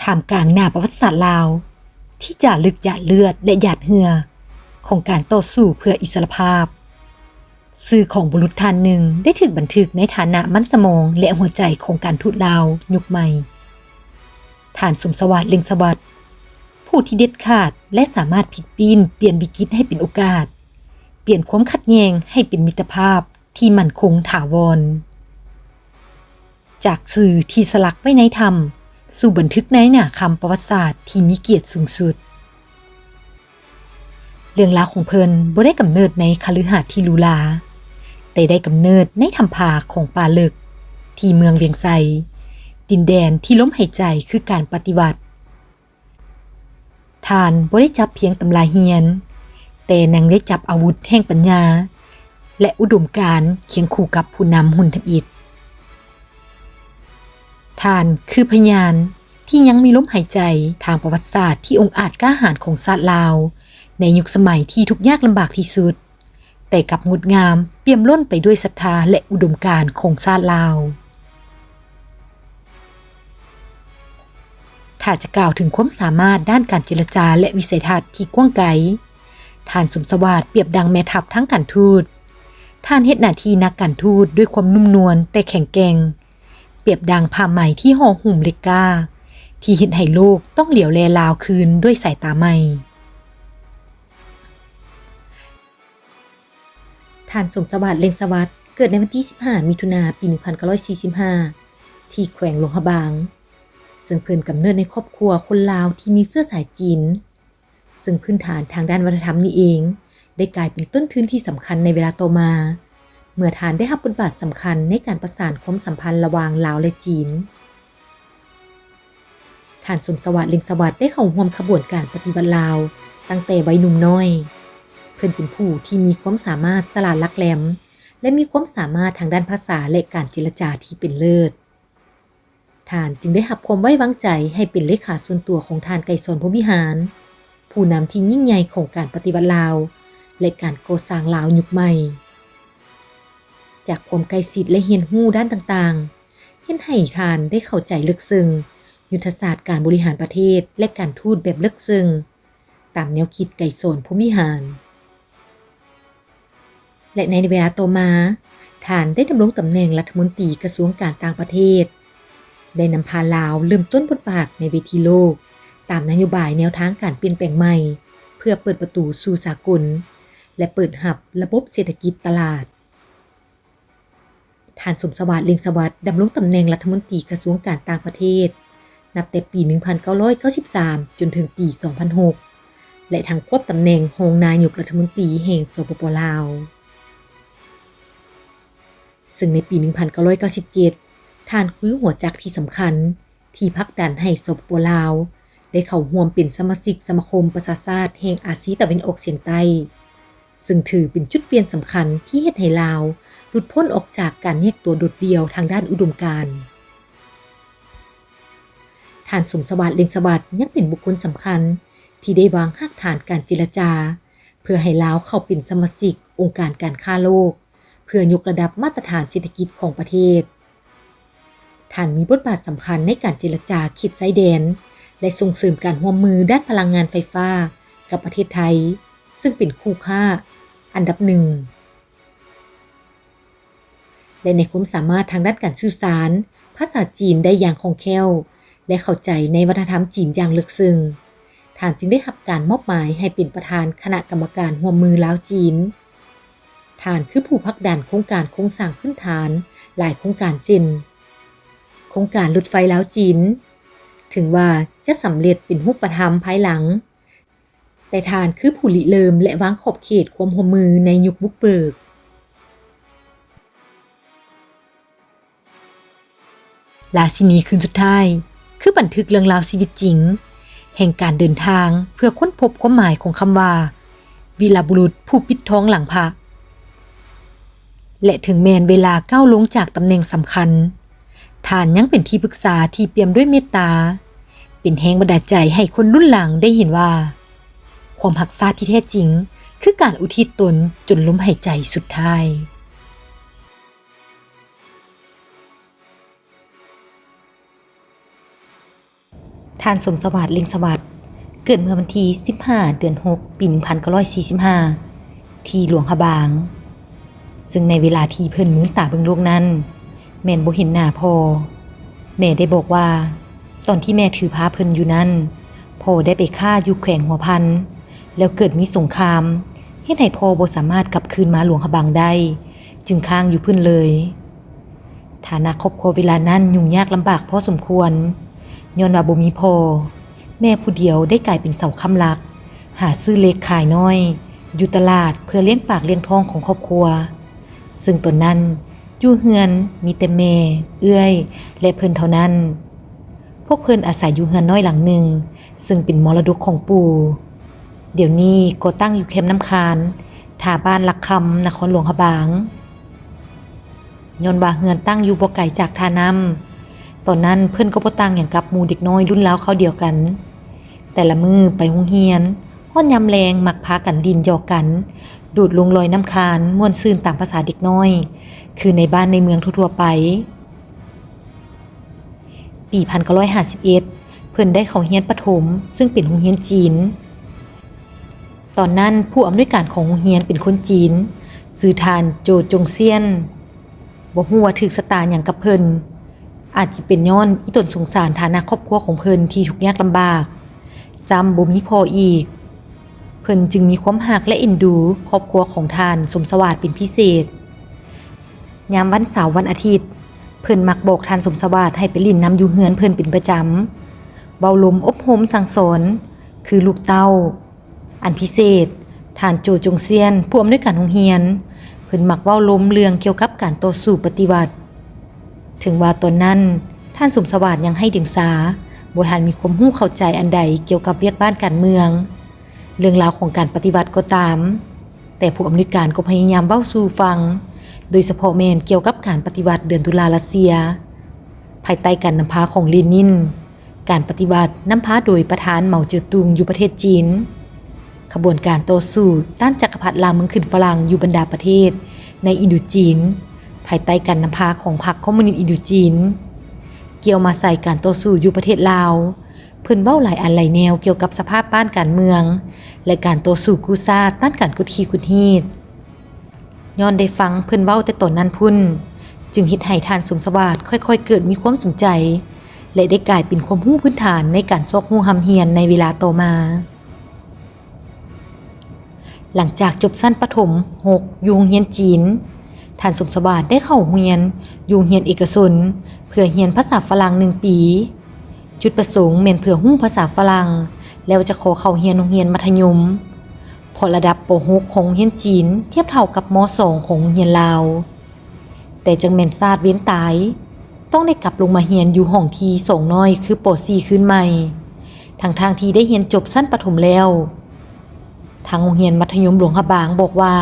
ທ່າມກາງໜ້າປະຫວັດສາດລາວ ທີ່ຈາລຶກຫຍາດເລືອດ ແລະ ຫຍາດເຫື່ອຂອງການຕໍ່ສູ້ເພື່ອອິດສະຫຼະພາບ, ຊື່ຂອງບຸລຸດທ່ານໜຶ່ງໄດ້ຖືກບັນທຶກໃນຖານະມັນສະໝອງ ແລະ ຫົວໃຈຂອງການທູດລາວຍຸກໃໝ່, ທ່ານ ສົມສະຫວາດ ເລັ່ງສະຫວັດ, ຜູ້ທີ່ເດັດຂາດ ແລະ ສາມາດພິກປີ້ນປ່ຽນວິກິດໃຫ້ເປັນໂອກາດ, ປ່ຽນຄວາມຂັດແຍ່ງໃຫ້ເປັນມິດຕະພາບ ທີ່ໝັ້ນຄົງຖາວອນ. ຈາກຊື່ທີ່ສະຫຼັກໄວ້ໃນຖ້ຳ ສູ່ບັນທຶກໃນໜ້າຄຳປະຫວັດສາດທີ່ມີກຽດສູງສຸດ. ເລື່ອງລາວຂອງເພິ່ນບໍ່ໄດ້ກຳເນີດໃນຄະລືຫາດທີ່ຫຼູຫຼາ, ແຕ່ໄດ້ກຳເນີດໃນຖ້ຳຜາຂອງປ່າເລິກ ທີ່ເມືອງວຽງໄຊ, ດິນແດນທີ່ລົມຫາຍໃຈຄືການປະຕິວັດ. ທ່ານບໍ່ໄດ້ຈັບພຽງຕຳລາຮຽນ, ແຕ່ຍັງໄດ້ຈັບອາວຸດແຫ່ງປັນຍາ ແລະ ອຸດົມການຄຽງຄູ່ກັບຜູ້ນຳຮຸ່ນທຳອິດ. ທ່ານຄືພະຍານທີ່ຍັງມີລົມຫາຍໃຈທາງປະຫວັດສາດທີ່ອົງອາດກ້າຫານຂອງຊາດລາວ ໃນຍຸກສະໄໝທີ່ທຸກຍາກລຳບາກທີ່ສຸດ. ແຕ່ກັບງົດງາມ, ປ່ຽມລົ້ນໄປດ້ວຍສັດທາ ແລະ ອຸດົມການຂອງຊາດລາວ. ຖ້າຈະກ່າວເຖິງຄວາມສາມາດດ້ານການເຈລະຈາ ແລະ ວິໄສທັດທີ່ກວ້າງໄກ, ທ່ານ ສົມສະຫວາດ ປຽບດັ່ງແມ່ທັບທາງການທູດ. ທ່ານເຮັດໜ້າທີ່ນັກການທູດດ້ວຍຄວາມນຸ້ມນວນແຕ່ແຂງແກ່ງ, ປຽບດັ່ງຜ້າໄໝທີ່ຫໍ່ຫຸ້ມເຫຼັກກ້າ ທີ່ເຮັດໃຫ້ໂລກຕ້ອງຫຼຽວແລລາວຄືນດ້ວຍສາຍຕາໃໝ່. ທ່ານ ສົມສະຫວາດ ເລັ່ງສະຫວັດ ເກີດໃນວັນທີສິບຫ້າ ມິຖຸນາ ປີໜຶ່ງພັນເກົ້າຮ້ອຍສີ່ສິບຫ້າ ທີ່ແຂວງຫຼວງພະບາງ, ເຊິ່ງເພິ່ນກຳເນີດໃນຄອບຄົວຄົນລາວທີ່ມີເຊື້ອສາຍຈີນ, ເຊິ່ງພື້ນຖານທາງດ້ານວັດທະນະທຳນີ້ເອງ ໄດ້ກາຍເປັນຕົ້ນທຶນທີ່ສຳຄັນໃນເວລາຕໍ່ມາ, ເມື່ອທ່ານໄດ້ຮັບບົດບາດສຳຄັນໃນການປະສານຄວາມສຳພັນລະຫວ່າງລາວ ແລະ ຈີນ. ທ່ານ ສົມສະຫວາດ ເລັ່ງສະຫວັດ ໄດ້ເຂົ້າຮ່ວມຂະບວນການປະຕິວັດລາວຕັ້ງແຕ່ໄວໜຸ່ມນ້ອຍ. ເພິ່ນເປັນຜູ້ທີ່ມີຄວາມສາມາດສະຫຼາດຫຼັກແຫຼມ ແລະ ມີຄວາມສາມາດທາງດ້ານພາສາ ແລະ ການເຈລະຈາທີ່ເປັນເລີດ. ທ່ານຈຶ່ງໄດ້ຮັບຄວາມໄວ້ວາງໃຈໃຫ້ເປັນເລຂາສ່ວນຕົວຂອງທ່ານ ໄກສອນ ພົມວິຫານ, ຜູ້ນຳທີ່ຍິ່ງໃຫຍ່ຂອງການປະຕິວັດລາວ ແລະ ການກໍ່ສ້າງລາວຍຸກໃໝ່. ຈາກຄວາມໃກ້ຊິດ ແລະ ຮຽນຮູ້ດ້ານຕ່າງໆ, ເຮັດໃຫ້ທ່ານໄດ້ເຂົ້າໃຈເລິກເຊິ່ງຍຸດທະສາດການບໍລິຫານປະເທດ ແລະ ການທູດແບບເລິກເຊິ່ງ ຕາມແນວຄິດໄກສອນ ພົມວິຫານ ແລະ ໃນເວລາຕໍ່ມາ, ທ່ານໄດ້ດຳລົງຕຳແໜ່ງລັດຖະມົນຕີກະຊວງການຕ່າງປະເທດ, ໄດ້ນຳພາລາວເລີ່ມຕົ້ນບົດບາດໃນເວທີໂລກ ຕາມນະໂຍບາຍແນວທາງການປ່ຽນແປງໃໝ່ ເພື່ອເປີດປະຕູສູ່ສາກົນ ແລະ ເປີດຮັບລະບົບເສດຖະກິດຕະຫຼາດ. ທ່ານ ສົມສະຫວາດ ເລັ່ງສະຫວັດ ດຳລົງຕຳແໜ່ງລັດຖະມົນຕີກະຊວງການຕ່າງປະເທດ ນັບແຕ່ປີໜຶ່ງພັນເກົ້າຮ້ອຍເກົ້າສິບສາມ ຈົນເຖິງປີສອງພັນຫົກ ແລະ ທັງຄວບຕຳແໜ່ງຮອງນາຍົກລັດຖະມົນຕີແຫ່ງ ສປປ ລາວ. ເຊິ່ງໃນປີໜຶ່ງພັນເກົ້າຮ້ອຍເກົ້າສິບເຈັດ ທ່ານຄືຫົວຈັກທີ່ສຳຄັນ ທີ່ຜັກດັນໃຫ້ ສປປ ລາວ ໄດ້ເຂົ້າຮ່ວມເປັນສະມາຊິກສະມາຄົມປະຊາຊາດແຫ່ງອາຊີຕາເວັນອອກສຽງໃຕ້ ເຊິ່ງຖືເປັນຈຸດປ່ຽນສຳຄັນທີ່ເຮັດໃຫ້ລາວຫຼຸດພົ້ນອອກຈາກການແຍກຕົວໂດດດ່ຽວທາງດ້ານອຸດົມການ. ທ່ານ ສົມສະຫວາດ ເລັ່ງສະຫວັດ ຍັງເປັນບຸກຄົນສຳຄັນທີ່ໄດ້ວາງຮາກຖານການເຈລະຈາ ເພື່ອໃຫ້ລາວເຂົ້າເປັນສະມາຊິກອົງການການຄ້າໂລກ ເພື່ອຍົກລະດັບມາດຕະຖານເສດຖະກິດຂອງປະເທດ. ທ່ານມີບົດບາດສຳຄັນໃນການເຈລະຈາເຂດຊາຍແດນ ແລະ ສົ່ງເສີມການຮ່ວມມືດ້ານພະລັງງານໄຟຟ້າກັບປະເທດໄທ, ເຊິ່ງເປັນຄູ່ຄ້າອັນດັບໜຶ່ງ ແລະ ໃນຄວາມສາມາດທາງດ້ານການສື່ສານພາສາຈີນໄດ້ຢ່າງຄ່ອງແຄ້ວ ແລະ ເຂົ້າໃຈໃນວັດທະນະທຳຈີນຢ່າງເລິກເຊິ່ງ. ທ່ານຈຶ່ງໄດ້ຮັບການມອບໝາຍໃຫ້ເປັນປະທານຄະນະກຳມະການຮ່ວມມືລາວ-ຈີນ. ທ່ານຄືຜູ້ຜັກດັນໂຄງການໂຄງສ້າງພື້ນຖານຫຼາຍໂຄງການເຊັ່ນ ໂຄງການລົດໄຟລາວ-ຈີນ, ເຖິງວ່າຈະສຳເລັດເປັນຮູບປະທຳພາຍຫຼັງ, ແຕ່ທ່ານຄືຜູ້ລິເລີ່ມ ແລະ ວາງຂອບເຂດຄວາມຮ່ວມມືໃນຍຸກບຸກເບີກ. ລາຊິນີຄືນສຸດທ້າຍ ຄືບັນທຶກເລື່ອງລາວຊີວິດຈິງ ແຫ່ງການເດີນທາງເພື່ອຄົ້ນພົບຄວາມໝາຍຂອງຄຳວ່າ ວີລະບຸລຸດຜູ້ປິດທອງຫຼັງພະ ແລະ ເຖິງແມ່ນເວລາກ້າວລົງຈາກຕຳແໜ່ງສຳຄັນ, ທ່ານຍັງເປັນທີ່ປຶກສາທີ່ປ່ຽມດ້ວຍເມດຕາ, ເປັນແຮງບັນດານໃຈໃຫ້ຄົນລຸ້ນຫຼັງໄດ້ເຫັນວ່າ ຄວາມຮັກຊາດທີ່ແທ້ຈິງ ຄືການອຸທິດຕົນຈົນລົມຫາຍໃຈສຸດທ້າຍ. ທ່ານ ສົມສະຫວາດ ເລັ່ງສະຫວັດ ເກີດເມື່ອວັນທີສິບຫ້າ ເດືອນຫົກ ປີໜຶ່ງພັນເກົ້າຮ້ອຍສີ່ສິບຫ້າ ທີ່ຫຼວງພະບາງ, ເຊິ່ງໃນເວລາທີ່ເພິ່ນມືນຕາເບິ່ງໂລກນັ້ນ ແມ່ນບໍ່ເຫັນໜ້າພໍ່. ແມ່ໄດ້ບອກວ່າ ຕອນທີ່ແມ່ຖືພາເພິ່ນຢູ່ນັ້ນ ພໍ່ໄດ້ໄປຄ້າຢູ່ແຂວງຫົວພັນ ແລ້ວເກີດມີສົງຄາມ ເຮັດໃຫ້ພໍ່ບໍ່ສາມາດກັບຄືນມາຫຼວງພະບາງໄດ້, ຈຶ່ງຄ້າງຢູ່ພຸ້ນເລີຍ. ຖານະຄອບຄົວເວລານັ້ນຫຍຸ້ງຍາກລຳບາກພໍສົມຄວນ, ຍ້ອນວ່າບໍ່ມີພໍ່, ແມ່ຜູ້ດຽວໄດ້ກາຍເປັນເສົາຄ້ຳຫຼັກ, ຫາຊື້ເຫຼັກຂາຍນ້ອຍຢູ່ຕະຫຼາດເພື່ອລ້ຽງປາກລ້ຽງທ້ອງຂອງຄອບຄົວ, ເຊິ່ງຕອນນັ້ນຢູ່ເຮືອນມີແຕ່ແມ່, ເອື້ອຍ ແລະ ເພິ່ນເທົ່ານັ້ນ. ພວກເພິ່ນອາໄສຢູ່ເຮືອນນ້ອຍຫຼັງໜຶ່ງ, ເຊິ່ງເປັນມໍລະດົກຂອງປູ່. ດຽວນີ້ກໍຕັ້ງຢູ່ແຄມນ້ຳຄານ, ທ່າບ້ານຫຼັກຄຳ, ນະຄອນຫຼວງພະບາງ. ຍ້ອນວ່າເຮືອນຕັ້ງຢູ່ບໍ່ໄກຈາກທ່ານ້ຳ, ຕອນນັ້ນເພິ່ນກໍບໍ່ຕ່າງຫຍັງກັບໝູ່ເດັກນ້ອຍລຸ້ນລາວຄາວດຽວກັນ. ແຕ່ລະມື້ໄປໂຮງຮຽນ, ຮອດຍາມແລງມັກພາກັນຫຼິ້ນຢອກກັນ, ໂດດລົງລອຍນ້ຳຄານ, ມ່ວນຊື່ນຕາມພາສາເດັກນ້ອຍ, ຄືໃນບ້ານໃນເມືອງທົ່ວໆໄປ. ປີພັນເກົ້າຮ້ອຍຫ້າສິບເອັດ ເພິ່ນໄດ້ເຂົ້າຮຽນປະຖົມ ເຊິ່ງເປັນໂຮງຮຽນຈີນ. ຕອນນັ້ນຜູ້ອຳນວຍການຂອງໂຮງຮຽນເປັນຄົນຈີນ, ຊື່ທ່ານ ໂຈ ຈົງຊຽນ. ບໍ່ຮູ້ວ່າຖືກຊະຕາຫຍັງກັບເພິ່ນ, ອາດຈະເປັນຍ້ອນອີ່ຕົນສົງສານຖານະຄອບຄົວຂອງເພິ່ນທີ່ທຸກຍາກລຳບາກ, ຊ້ຳບໍ່ມີພໍ່ອີກ. ເພິ່ນຈຶ່ງມີຄວາມຮັກ ແລະ ເອັນດູຄອບຄົວຂອງທ່ານ ສົມສະຫວາດ ເປັນພິເສດ. ຍາມວັນເສົາ, ວັນອາທິດ, ເພິ່ນມັກບອກທ່ານ ສົມສະຫວາດ ໃຫ້ໄປຫຼິ້ນນຳຢູ່ເຮືອນເພິ່ນເປັນປະຈຳ, ເວົ້າລົມອົບຮົມສັ່ງສອນ ຄືລູກເຕົ້າ. ອັນພິເສດ, ທ່ານ ໂຈ ຈົງຊຽນ ຜູ້ອຳນວຍການໂຮງຮຽນ, ເພິ່ນມັກເວົ້າລົມເລື່ອງກ່ຽວກັບການຕໍ່ສູ້ປະຕິວັດ. ເຖິງວ່າຕອນນັ້ນ ທ່ານ ສົມສະຫວາດ ຍັງໄຮ້ດຽງສາ, ບໍ່ທັນມີຄວາມຮູ້ເຂົ້າໃຈອັນໃດກ່ຽວກັບວຽກບ້ານການເມືອງ, ເລື່ອງລາວຂອງການປະຕິວັດກໍຕາມ, ແຕ່ຜູ້ອຳນວຍການກໍພະຍາຍາມເວົ້າສູ່ຟັງ, ໂດຍສະເພາະແມ່ນກ່ຽວກັບການປະຕິວັດເດືອນຕຸລາຣັດເຊຍ, ພາຍໃຕ້ການນຳພາຂອງເລນິນ, ການປະຕິວັດນຳພາໂດຍປະທານເໝົາເຈີຕຸງຢູ່ປະເທດຈີນ. ຂະບວນການຕໍ່ສູ້ຕ້ານຈັກກະພັດລ່າເມືອງຂຶ້ນຝຣັ່ງຢູ່ບັນດາປະເທດໃນອິນໂດຈີນ, ພາຍໃຕ້ການນຳພາຂອງພັກຄອມມູນິດອິນໂດຈີນ. ກ່ຽວມາໃສ່ການຕໍ່ສູ້ຢູ່ປະເທດລາວ, ເພິ່ນເວົ້າຫຼາຍອັນຫຼາຍແນວກ່ຽວກັບສະພາບບ້ານການເມືອງ ແລະ ການຕໍ່ສູ້ກູ້ຊາດຕ້ານການກົດຂີ່ກົດຮີດ. ຍ້ອນໄດ້ຟັງເພິ່ນເວົ້າແຕ່ຕອນນັ້ນພຸ້ນ, ຈຶ່ງເຮັດໃຫ້ທ່ານ ສົມສະຫວາດ ຄ່ອຍໆເກີດມີຄວາມສົນໃຈ ແລະ ໄດ້ກາຍເປັນຄວາມຮູ້ພື້ນຖານໃນການຊອກຮູ້ຮ່ຳຮຽນໃນເວລາຕໍ່ມາ. ຫຼັງຈາກຈົບຊັ້ນປະຖົມຫົກຢູ່ໂຮງຮຽນຈີນ, ທ່ານ ສົມສະຫວາດ ໄດ້ເຂົ້າຮຽນຢູ່ໂຮງຮຽນເອກະຊົນ ເພື່ອຮຽນພາສາຝຣັ່ງໜຶ່ງປີ. ຈຸດປະສົງແມ່ນເພື່ອຮູ້ພາສາຝຣັ່ງ ແລ້ວຈະຂໍເຂົ້າຮຽນໂຮງຮຽນມັດທະຍົມ, ເພາະລະດັບ ປໍຫົກ ຂອງໂຮງຮຽນຈີນທຽບເທົ່າກັບ ມໍສອງ ຂອງໂຮງຮຽນລາວ. ແຕ່ຈັ່ງແມ່ນຊາດເວນຕາຍ, ຕ້ອງໄດ້ກັບລົງມາຮຽນຢູ່ຫ້ອງທີ່ສອງນ້ອຍ ຄື ປໍສີ່ ຄືນໃໝ່, ທັງໆທີ່ໄດ້ຮຽນຈົບຊັ້ນປະຖົມແລ້ວ. ທາງໂຮງຮຽນມັດທະຍົມຫຼວງພະບາງບອກວ່າ,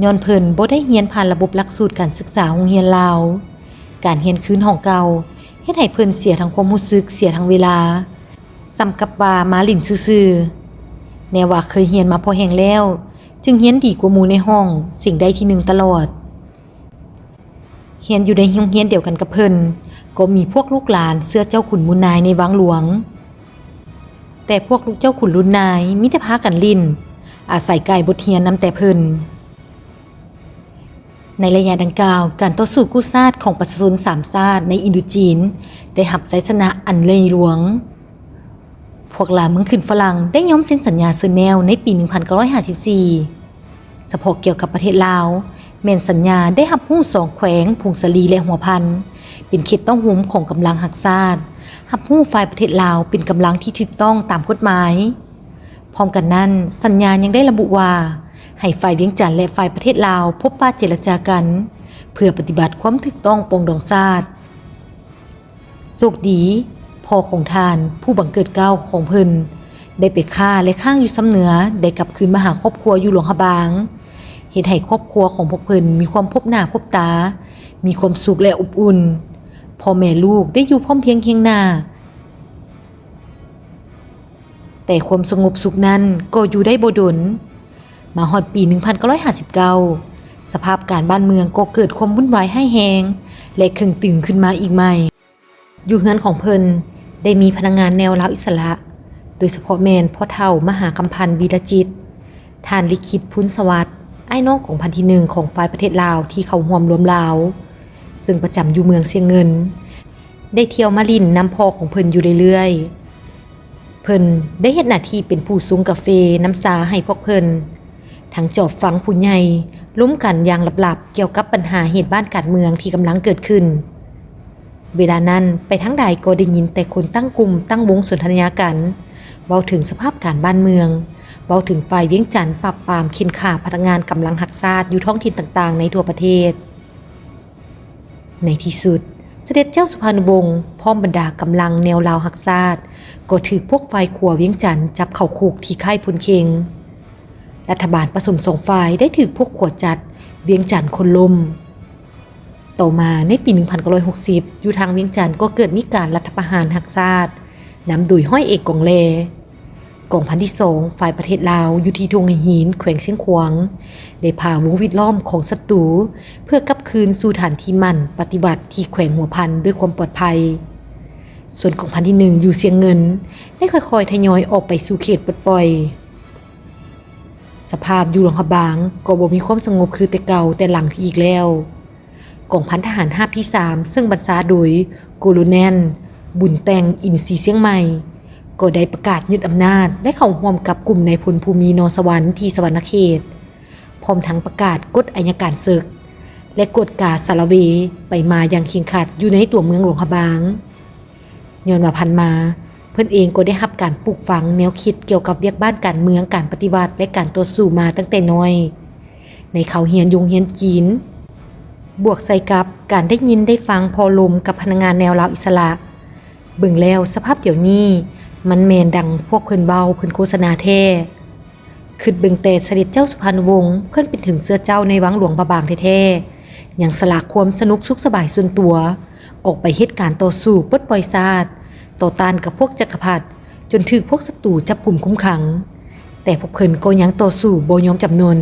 ຍ້ອນເພິ່ນບໍ່ໄດ້ຮຽນຜ່ານລະບົບຫຼັກສູດການສຶກສາໂຮງຮຽນລາວ, ການຮຽນຄືນຫ້ອງເກົ່າ ເຮັດໃຫ້ເພິ່ນເສຍທັງຄວາມຮູ້ສຶກ, ເສຍທັງເວລາ, ສ່ຳກັບວ່າມາຫຼິ້ນຊື່ໆ. ແນວວ່າເຄີຍຮຽນມາພໍແຮງແລ້ວ, ຈຶ່ງຮຽນດີກວ່າໝູ່ໃນຫ້ອງ, ເສັງໄດ້ທີໜຶ່ງຕະຫຼອດ. ຮຽນຢູ່ໃນໂຮງຮຽນດຽວກັນກັບເພິ່ນ, ກໍມີພວກລູກຫຼານເຊື້ອເຈົ້າຂຸນມູນນາຍໃນວັງຫຼວງ. ແຕ່ພວກລູກເຈົ້າຂຸນລຸນນາຍມີແຕ່ພາກັນຫຼິ້ນ, ອາໄສກາຍບົດຮຽນນຳແຕ່ເພິ່ນ. ໃນໄລຍະດັ່ງກ່າວ, ການຕໍ່ສູ້ກູ້ຊາດຂອງປະຊາຊົນສາມຊາດໃນອິນໂດຈີນ ໄດ້ຮັບໄຊຊະນະອັນໃຫຍ່ຫຼວງ. ພວກລ່າເມືອງຂຶ້ນຝຣັ່ງໄດ້ຍອມເຊັນສັນຍາເຊີແນວໃນປີໜຶ່ງພັນເກົ້າຮ້ອຍຫ້າສິບສີ່. ສະເພາະກ່ຽວກັບປະເທດລາວ, ແມ່ນສັນຍາໄດ້ຮັບຮູ້ສອງແຂວງ, ຜົ້ງສາລີ ແລະ ຫົວພັນ, ເປັນເຂດຕ້ອງໂຮມຂອງກຳລັງຮັກຊາດ, ຮັບຮູ້ຝ່າຍປະເທດລາວເປັນກຳລັງທີ່ຖືກຕ້ອງຕາມກົດໝາຍ. ພ້ອມກັນນັ້ນ, ສັນຍາຍັງໄດ້ລະບຸວ່າ ໃຫ້ຝ່າຍວຽງຈັນ ແລະ ຝ່າຍປະເທດລາວພົບປະເຈລະຈາກັນ ເພື່ອປະຕິບັດຄວາມຖືກຕ້ອງປອງດອງຊາດ. ໂຊກດີ, ພໍ່ຂອງທ່ານຜູ້ບັງເກີດເກົ້າຂອງເພິ່ນ ໄດ້ໄປຄ້າ ແລະ ຄ້າງຢູ່ຊຳເໜືອ ໄດ້ກັບຄືນມາຫາຄອບຄົວຢູ່ຫຼວງພະບາງ, ເຮັດໃຫ້ຄອບຄົວຂອງພວກເພິ່ນມີຄວາມພົບໜ້າພົບຕາ, ມີຄວາມສຸກ ແລະ ອົບອຸ່ນ. ພໍ່ແມ່ລູກໄດ້ຢູ່ພ້ອມພຽງຄຽງໜ້າ. ແຕ່ຄວາມສະຫງົບສຸກນັ້ນກໍຢູ່ໄດ້ບໍ່ດົນ. ມາຮອດປີໜຶ່ງພັນເກົ້າຮ້ອຍຫ້າສິບເກົ້າ, ສະພາບການບ້ານເມືອງກໍເກີດຄວາມວຸ່ນວາຍຮ້າຍແຮງ ແລະ ເຄັ່ງຕຶງຂຶ້ນມາອີກໃໝ່. ຢູ່ເຮືອນຂອງເພິ່ນ ໄດ້ມີພະນັກງານແນວລາວອິດສະຫຼະ, ໂດຍສະເພາະແມ່ນພໍ່ເຖົ້າມະຫາຄຳພັນ ວີລະຈິດ, ທ່ານລິຂິດ ພູນສະຫວັດ, ອ້າຍນ້ອງກອງພັນທີໜຶ່ງຂອງຝ່າຍປະເທດລາວທີ່ເຂົ້າຮ່ວມລວມລາວ, ເຊິ່ງປະຈຳຢູ່ເມືອງຊຽງເງິນ, ໄດ້ທ່ຽວມາຫຼິ້ນນຳພໍ່ຂອງເພິ່ນຢູ່ເລື້ອຍໆ. ເພິ່ນໄດ້ເຮັດໜ້າທີ່ເປັນຜູ້ຊົງກາເຟນ້ຳຊາໃຫ້ພວກເພິ່ນ, ທັງຈອບຟັງຜູ້ໃຫຍ່ລົມກັນຢ່າງລັບໆກ່ຽວກັບບັນຫາເຫດການການເມືອງທີ່ກຳລັງເກີດຂຶ້ນ. ເວລານັ້ນໄປທາງໃດກໍໄດ້ຍິນແຕ່ຄົນຕັ້ງກຸ່ມຕັ້ງວົງສົນທະນາກັນ, ເວົ້າເຖິງສະພາບການບ້ານເມືອງ, ເວົ້າເຖິງຝ່າຍວຽງຈັນປາບປາມເຂັ່ນຂ້າພະນັກງານກຳລັງຮັກຊາດຢູ່ທ້ອງຖິ່ນຕ່າງໆໃນທົ່ວປະເທດ. ໃນທີ່ສຸດ, ສະເດັດເຈົ້າສຸພານຸວົງ ພ້ອມບັນດາກຳລັງແນວລາວຮັກຊາດ ກໍຖືກພວກຝ່າຍຂົວວຽງຈັນຈັບເຂົ້າຄຸກທີ່ຄ້າຍໂພນເຄັງ. ລັດຖະບານປະສົມສອງຝ່າຍໄດ້ຖືກພວກຂົວຈັດວຽງຈັນໂຄ່ນລົ້ມ. ຕໍ່ມາໃນປີໜຶ່ງພັນເກົ້າຮ້ອຍຫົກສິບ ຢູ່ທາງວຽງຈັນກໍເກີດມີການລັດຖະປະຫານຮັກຊາດ ນຳໂດຍຮ້ອຍເອກ ກອງແລ. ກອງພັນທີສອງ ຝ່າຍປະເທດລາວ ຢູ່ທີ່ທົ່ງໄຫຫີນ ແຂວງຊຽງຂວາງ ໄດ້ຜ່າວົງວິດລ້ອມຂອງສັດຕູ ເພື່ອກັບຄືນສູ່ຖານທີ່ໝັ້ນປະຕິບັດທີ່ແຂວງຫົວພັນດ້ວຍຄວາມປອດໄພ. ສ່ວນກອງພັນທີໜຶ່ງ ຢູ່ຊຽງເງິນ ໄດ້ຄ່ອຍໆທະຍອຍອອກໄປສູ່ເຂດປົດປ່ອຍ. ສະພາບຢູ່ຫຼວງພະບາງກໍບໍ່ມີຄວາມສະຫງົບຄືແຕ່ເກົ່າແຕ່ຫຼັງອີກແລ້ວ. ກອງພັນທະຫານຮາບທີສາມ ເຊິ່ງບັນຊາໂດຍໂກໂລແນນ ບຸນແຕ່ງ ອິນຊີຊຽງໃໝ່ ກໍໄດ້ປະກາດຍຶດອຳນາດ ແລະ ເຂົ້າຮ່ວມກັບກຸ່ມນາຍພົນພູມີ ນໍສະຫວັນ ທີ່ສະຫວັນນະເຂດ, ພ້ອມທັງປະກາດກົດໄອຍະການເສິກ ແລະ ກວດກາສາລະເວໄປມາຢ່າງເຄັ່ງຄັດຢູ່ໃນຕົວເມືອງຫຼວງພະບາງ. ຍ້ອນວ່າຜ່ານມາ ເພິ່ນເອງກໍໄດ້ຮັບການປູກຝັງແນວຄິດກ່ຽວກັບວຽກບ້ານການເມືອງ, ການປະຕິວັດ ແລະ ການຕໍ່ສູ້ມາຕັ້ງແຕ່ນ້ອຍ ໃນເຂົາຮຽນຢູ່ໂຮງຮຽນຈີນ, ບວກໃສ່ກັບການໄດ້ຍິນໄດ້ຟັງພໍລົມກັບພະນັກງານແນວລາວອິດສະຫຼະ, ເບິ່ງແລ້ວສະພາບດຽວນີ້ ມັນແມ່ນດັ່ງພວກເພິ່ນເວົ້າ, ເພິ່ນໂຄສະນາແທ້. ຄິດເບິ່ງແຕ່ສະເດັດເຈົ້າສຸພານຸວົງ ເພິ່ນເປັນເຖິງເຊື້ອເຈົ້າໃນວັງຫຼວງພະບາງແທ້ໆ ຍັງສະຫຼະຄວາມສະໜຸກສຸກສະບາຍສ່ວນຕົວ ອອກໄປເຮັດການຕໍ່ສູ້ປົດປ່ອຍຊາດ, ຕໍ່ຕ້ານກັບພວກຈັກກະພັດ ຈົນຖືກພວກສັດຕູຈັບກຸມຄຸມຂັງ, ແຕ່ພວກເພິ່ນກໍຍັງຕໍ່ສູ້ບໍ່ຍອມຈຳນົນ.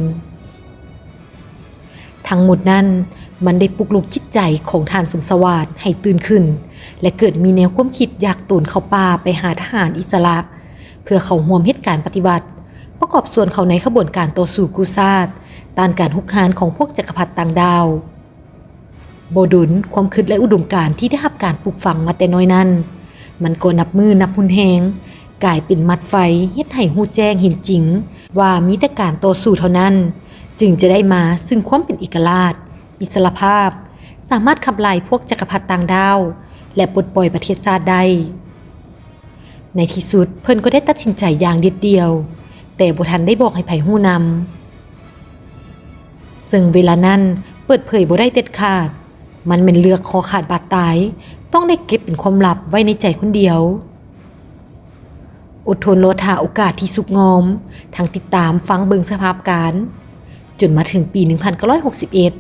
ທັງໝົດນັ້ນ ມັນໄດ້ປຸກລຸກຈິດໃຈຂອງທ່ານສົມສະຫວາດໃຫ້ຕື່ນຂຶ້ນ ແລະ ເກີດມີແນວຄວາມຄິດຢາກໂຕນເຂົ້າປ່າໄປຫາທະຫານອິດສະຫຼະ ເພື່ອເຂົ້າຮ່ວມເຮັດການປະຕິວັດ, ປະກອບສ່ວນເຂົ້າໃນຂະບວນການຕໍ່ສູ້ກູ້ຊາດ ຕ້ານການຮຸກຮານຂອງພວກຈັກກະພັດຕ່າງດ້າວ. ບໍ່ດົນ, ຄວາມຄິດ ແລະ ອຸດົມການທີ່ໄດ້ຮັບການປູກຝັງມາແຕ່ນ້ອຍນັ້ນ, ມັນກໍນັບມື້ນັບຮຸນແຮງ, ກາຍເປັນໝັດໄຟ, ເຮັດໃຫ້ຮູ້ແຈ້ງເຫັນຈິງວ່າມີແຕ່ການຕໍ່ສູ້ເທົ່ານັ້ນ ຈຶ່ງຈະໄດ້ມາຊຶ່ງຄວາມເປັນເອກະລາດ, ອິດສະຫຼະພາບ, ສາມາດຂັບໄລ່ພວກຈັກກະພັດຕ່າງດ້າວ ແລະ ປົດປ່ອຍປະເທດຊາດໄດ້. ໃນທີ່ສຸດເພິ່ນກໍໄດ້ຕັດສິນໃຈຢ່າງເດັດດ່ຽວ, ແຕ່ບໍ່ທັນໄດ້ບອກໃຫ້ໃຜຮູ້ນຳ. ເຊິ່ງເວລານັ້ນເປີດເຜີຍບໍ່ໄດ້ເດັດຂາດ, ມັນແມ່ນເລື່ອງຄໍຂາດບາດຕາຍ, ຕ້ອງໄດ້ເກັບເປັນຄວາມລັບໄວ້ໃນໃຈຄົນດຽວ. ອົດທົນລໍຖ້າໂອກາດທີ່ສຸກງອມ, ທັງຕິດຕາມຟັງເບິ່ງສະພາບການ. ຈົນມາເຖິງປີໜຶ່ງພັນເກົ້າຮ້ອຍຫົກສິບເອັດ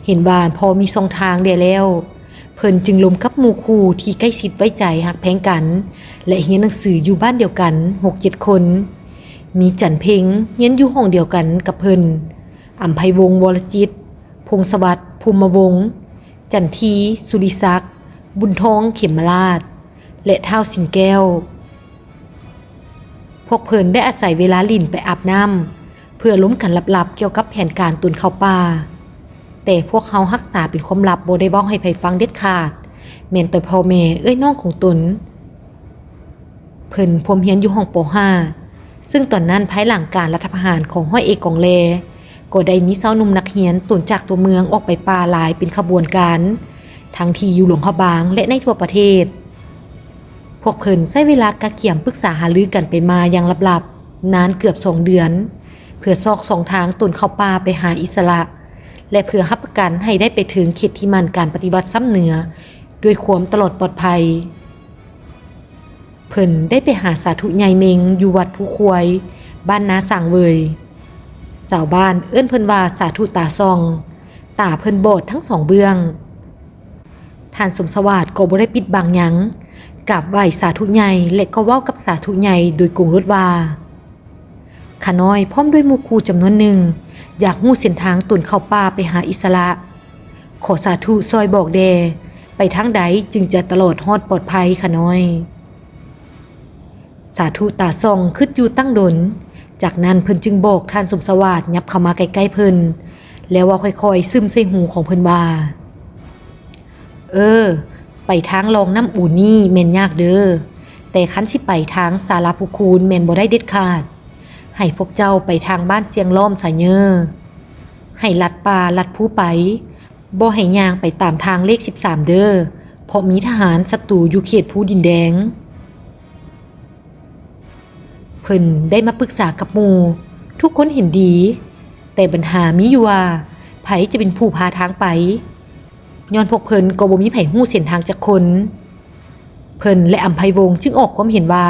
ເຫັນວ່າພໍມີຊ່ອງທາງແດ່ແລ້ວ, ເພິ່ນຈຶ່ງລົມກັບໝູ່ຄູ່ທີ່ໃກ້ຊິດໄວ້ໃຈຮັກແພງກັນ ແລະ ຮຽນໜັງສືຢູ່ບ້ານດຽວກັນຫົກເຈັດຄົນ. ມີຈັນເພັງຮຽນຢູ່ຫ້ອງດຽວກັນກັບເພິ່ນ, ອຳໄພວົງ ວໍລະຈິດ, ພົງສະຫວັດ ພູມມະວົງ, ຈັນທີ ສຸລິສັກ, ບຸນທອງ ເຂັມມະລາດ ແລະ ທ້າວ ສິງແກ້ວ. ພວກເພິ່ນໄດ້ອາໄສເວລາຫຼິ້ນໄປອາບນ້ຳ ເພື່ອລົມກັນລັບໆກ່ຽວກັບແຜນການໂຕນເຂົ້າປ່າ, ແຕ່ພວກເຮົາຮັກສາເປັນຄວາມລັບ ບໍ່ໄດ້ເວົ້າໃຫ້ໃຜຟັງເດັດຂາດ, ແມ່ນແຕ່ພໍ່ແມ່ເອື້ອຍນ້ອງຂອງຕົນ. ເພິ່ນພວມຮຽນຢູ່ຫ້ອງ ປໍຫ້າ ເຊິ່ງຕອນນັ້ນພາຍຫຼັງການລັດຖະປະຫານຂອງຮ້ອຍເອກ ກອງແລ ກໍໄດ້ມີຊາວໜຸ່ມນັກຮຽນໂຕນຈາກຕົວເມືອງອອກໄປປ່າຫຼາຍເປັນຂະບວນການ ທັງທີ່ຢູ່ຫຼວງພະບາງ ແລະ ໃນທົ່ວປະເທດ. ພວກເພິ່ນໃຊ້ເວລາກະກຽມປຶກສາຫາລືກັນໄປມາຢ່າງລັບໆ ນານເກືອບສອງເດືອນ ເພື່ອຊອກຊ່ອງທາງໂຕນເຂົ້າປ່າໄປຫາອິດສະຫຼະ ແລະ ເພື່ອຮັບປະກັນໃຫ້ໄດ້ໄປເຖິງເຂດທີ່ໝັ້ນການປະຕິວັດຊໍ້າເໜືອດ້ວຍຄວາມຕະຫຼອດປອດໄພ. ເພິ່ນໄດ້ໄປຫາສາທຸໃຫຍ່ເມັງຢູ່ວັດພູຄວາຍ ບ້ານນາສາງເຫວີຍ. ຊາວບ້ານເອີ້ນເພິ່ນວ່າສາທຸຕາສ່ອງ, ຕາເພິ່ນບອດທັງສອງເບື້ອງ. ທ່ານສົມສະຫວາດກໍບໍ່ໄດ້ປິດບັງຫຍັງ, ກາບໄຫວ້ສາທຸໃຫຍ່ ແລະ ກໍເວົ້າກັບສາທຸໃຫຍ່ໂດຍກົງໂລດວ່າ, ຂ້ານ້ອຍພ້ອມດ້ວຍໝູ່ຄູ່ຈຳນວນໜຶ່ງ ຢາກຮູ້ເສັ້ນທາງໂຕນເຂົ້າປ່າໄປຫາອິດສະຫຼະ. ຂໍສາທຸຊ່ອຍບອກແດ່, ໄປທາງໃດຈຶ່ງຈະຕະຫຼອດຮອດປອດໄພ ຂ້ານ້ອຍ. ສາທຸຕາສ່ອງຄຶດຢູ່ຕັ້ງດົນ, ຈາກນັ້ນເພິ່ນຈຶ່ງບອກທ່ານສົມສະຫວາດຫຍັບເຂົ້າມາໃກ້ໆເພິ່ນ ແລ້ວເວົ້າຄ່ອຍໆຊຶມໃສ່ຫູຂອງເພິ່ນວ່າ, ເອີ, ໄປທາງລ່ອງນ້ຳອູນີ້ແມ່ນຍາກເດີ້, ແຕ່ຄັນຊິໄປທາງສາລາພູຄູນແມ່ນບໍ່ໄດ້ເດັດຂາດ. ໃຫ້ພວກເຈົ້າໄປທາງບ້ານຊຽງລ້ອມຊະເຍີ, ໃຫ້ລັດປ່າລັດພູໄປ, ບໍ່ໃຫ້ຍ່າງໄປຕາມທາງເລກສິບສາມເດີ້, ເພາະມີທະຫານສັດຕູຢູ່ເຂດພູດິນແດງ. ເພິ່ນໄດ້ມາປຶກສາກັບໝູ່, ທຸກຄົນເຫັນດີ, ແຕ່ບັນຫາມີຢູ່ວ່າ ໃຜຈະເປັນຜູ້ພາທາງໄປ? ຍ້ອນພວກເພິ່ນກໍບໍ່ມີໃຜຮູ້ເສັ້ນທາງຈັກຄົນ. ເພິ່ນ ແລະ ອຳໄພວົງຈຶ່ງອອກຄວາມເຫັນວ່າ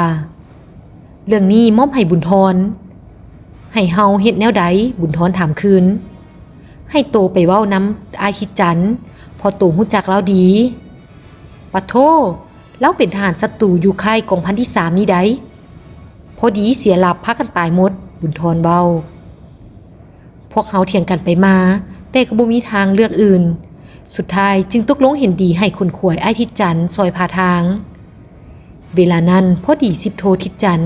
ເລື່ອງນີ້ມອບໃຫ້ບຸນທອນ. ໃຫ້ເຮົາເຮັດແນວໃດ? ບຸນທອນຖາມຄືນ. ໃຫ້ໂຕໄປເວົ້ານຳອ້າຍທິດຈັນ, ເພາະໂຕຮູ້ຈັກລາວດີ. ປະໂທ້! ລາວເປັນທະຫານສັດຕູຢູ່ຄ້າຍກອງພັນທີສາມນີ້ໃດ໋. ພໍດີເສຍຫຼັບພາກັນຕາຍໝົດ, ບຸນທອນເວົ້າ. ພວກເຮົາຖຽງກັນໄປມາ, ແຕ່ກໍບໍ່ມີທາງເລືອກອື່ນ. ສຸດທ້າຍຈຶ່ງຕົກລົງເຫັນດີໃຫ້ຂົນຂວາຍອ້າຍທິດຈັນຊ່ອຍພາທາງ. ເວລານັ້ນພໍດີສິບໂທທິດຈັນ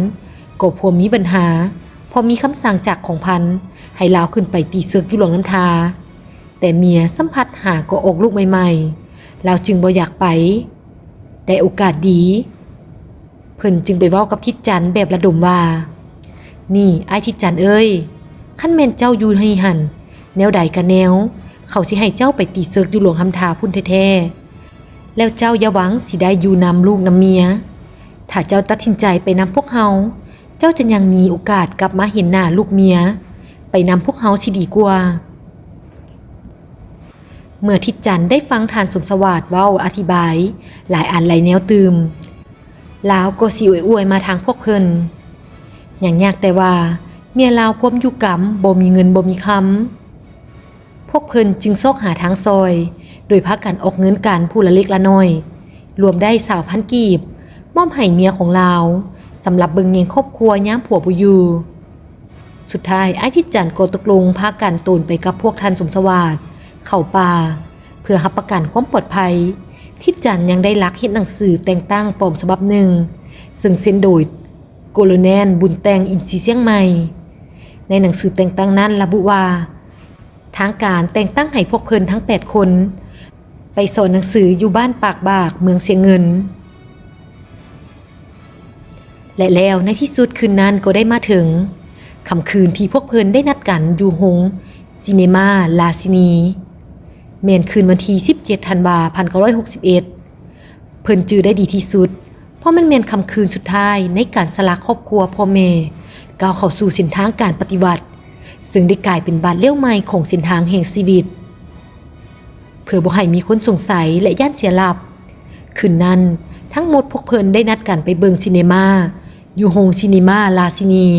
ກໍພວມມີບັນຫາ, ເພາະມີຄຳສັ່ງຈາກຂອງພັນໃຫ້ລາວຂຶ້ນໄປຕີເສິກຢູ່ຫຼວງນ້ຳທາ. ແຕ່ເມຍສ່ຳພັດຫາກໍອອກລູກໃໝ່ໆ, ລາວຈຶ່ງບໍ່ຢາກໄປ. ໄດ້ໂອກາດດີ, ເພິ່ນຈຶ່ງໄປເວົ້າກັບທິດຈັນແບບລະດົມວ່າ, ນີ້ ອ້າຍທິດຈັນເອີຍ, ຄັນແມ່ນເຈົ້າຢູ່ນີ້ຫັ້ນ, ແນວໃດກະແນວ, ເຂົາຊິໃຫ້ເຈົ້າໄປຕີເສິກຢູ່ຫຼວງນ້ຳທາພຸ້ນແທ້ໆ. ແລ້ວເຈົ້າຢ່າຫວັງຊິໄດ້ຢູ່ນຳລູກນຳເມຍ. ຖ້າເຈົ້າຕັດສິນໃຈໄປນຳພວກເຮົາ, ເຈົ້າຈະຍັງມີໂອກາດກັບມາເຫັນໜ້າລູກເມຍ, ໄປນຳພວກເຮົາຊິດີກວ່າ. ເມື່ອທິດຈັນໄດ້ຟັງທ່ານສົມສະຫວາດເວົ້າອະທິບາຍຫຼາຍອັນຫຼາຍແນວຕື່ມ, ລາວກໍຊິອວຍໆມາທາງພວກເພິ່ນ. ຫຍັງຍາກແຕ່ວ່າເມຍລາວພວມຢູ່ກຳ, ບໍ່ມີເງິນບໍ່ມີຄຳ. ພວກເພິ່ນຈຶ່ງຊອກຫາທາງຊ່ອຍ, ໂດຍພາກັນອອກເງິນກັນຜູ້ລະເລັກລະນ້ອຍ, ລວມໄດ້ຊາວພັນກີບ, ມອບໃຫ້ເມຍຂອງລາວ, ສຳລັບເບິ່ງແຍງຄອບຄົວຍາມຜົວບໍ່ຢູ່. ສຸດທ້າຍ ອ້າຍທິດຈັນກໍຕົກລົງພາກັນໂຕນໄປກັບພວກທ່ານສົມສະຫວາດເຂົ້າປ່າ ເພື່ອຮັບປະກັນຄວາມປອດໄພ. ທິດຈັນຍັງໄດ້ລັກເຮັດໜັງສືແຕ່ງຕັ້ງປອມສະບັບໜຶ່ງ, ເຊິ່ງເຊັນໂດຍ ໂກໂລແນນ ບຸນແຕ່ງ ອິນຊີຊຽງໃໝ່. ໃນໜັງສືແຕ່ງຕັ້ງນັ້ນລະບຸວ່າ ທາງການແຕ່ງຕັ້ງໃຫ້ພວກເພິ່ນທັງແປດຄົນ ໄປສອນໜັງສືຢູ່ບ້ານປາກບາກ ເມືອງຊຽງເງິນ. ແລະ ແລ້ວໃນທີ່ສຸດຄືນນັ້ນກໍໄດ້ມາເຖິງ, ຄ່ຳຄືນທີ່ພວກເພິ່ນໄດ້ນັດກັນຢູ່ໂຮງຊີເນມາລາຊິນີ ແມ່ນຄືນວັນທີສິບເຈັດ ທັນວາ ພັນເກົ້າຮ້ອຍຫົກສິບເອັດ. ເພິ່ນຈື່ໄດ້ດີທີ່ສຸດ, ເພາະມັນແມ່ນຄ່ຳຄືນສຸດທ້າຍໃນການສະລະຄອບຄົວພໍ່ແມ່ ກ້າວເຂົ້າສູ່ເສັ້ນທາງການປະຕິວັດ, ເຊິ່ງໄດ້ກາຍເປັນບາດລ້ຽວໃໝ່ຂອງເສັ້ນທາງແຫ່ງຊີວິດ. ເພື່ອບໍ່ໃຫ້ມີຄົນສົງໄສ ແລະ ຢ້ານເສຍຫຼັບ, ຄືນນັ້ນທັງໝົດພວກເພິ່ນໄດ້ນັດກັນໄປເບິ່ງຊີເນມາ ຢູ່ໂຮງຊີເນມາລາຊິນີ.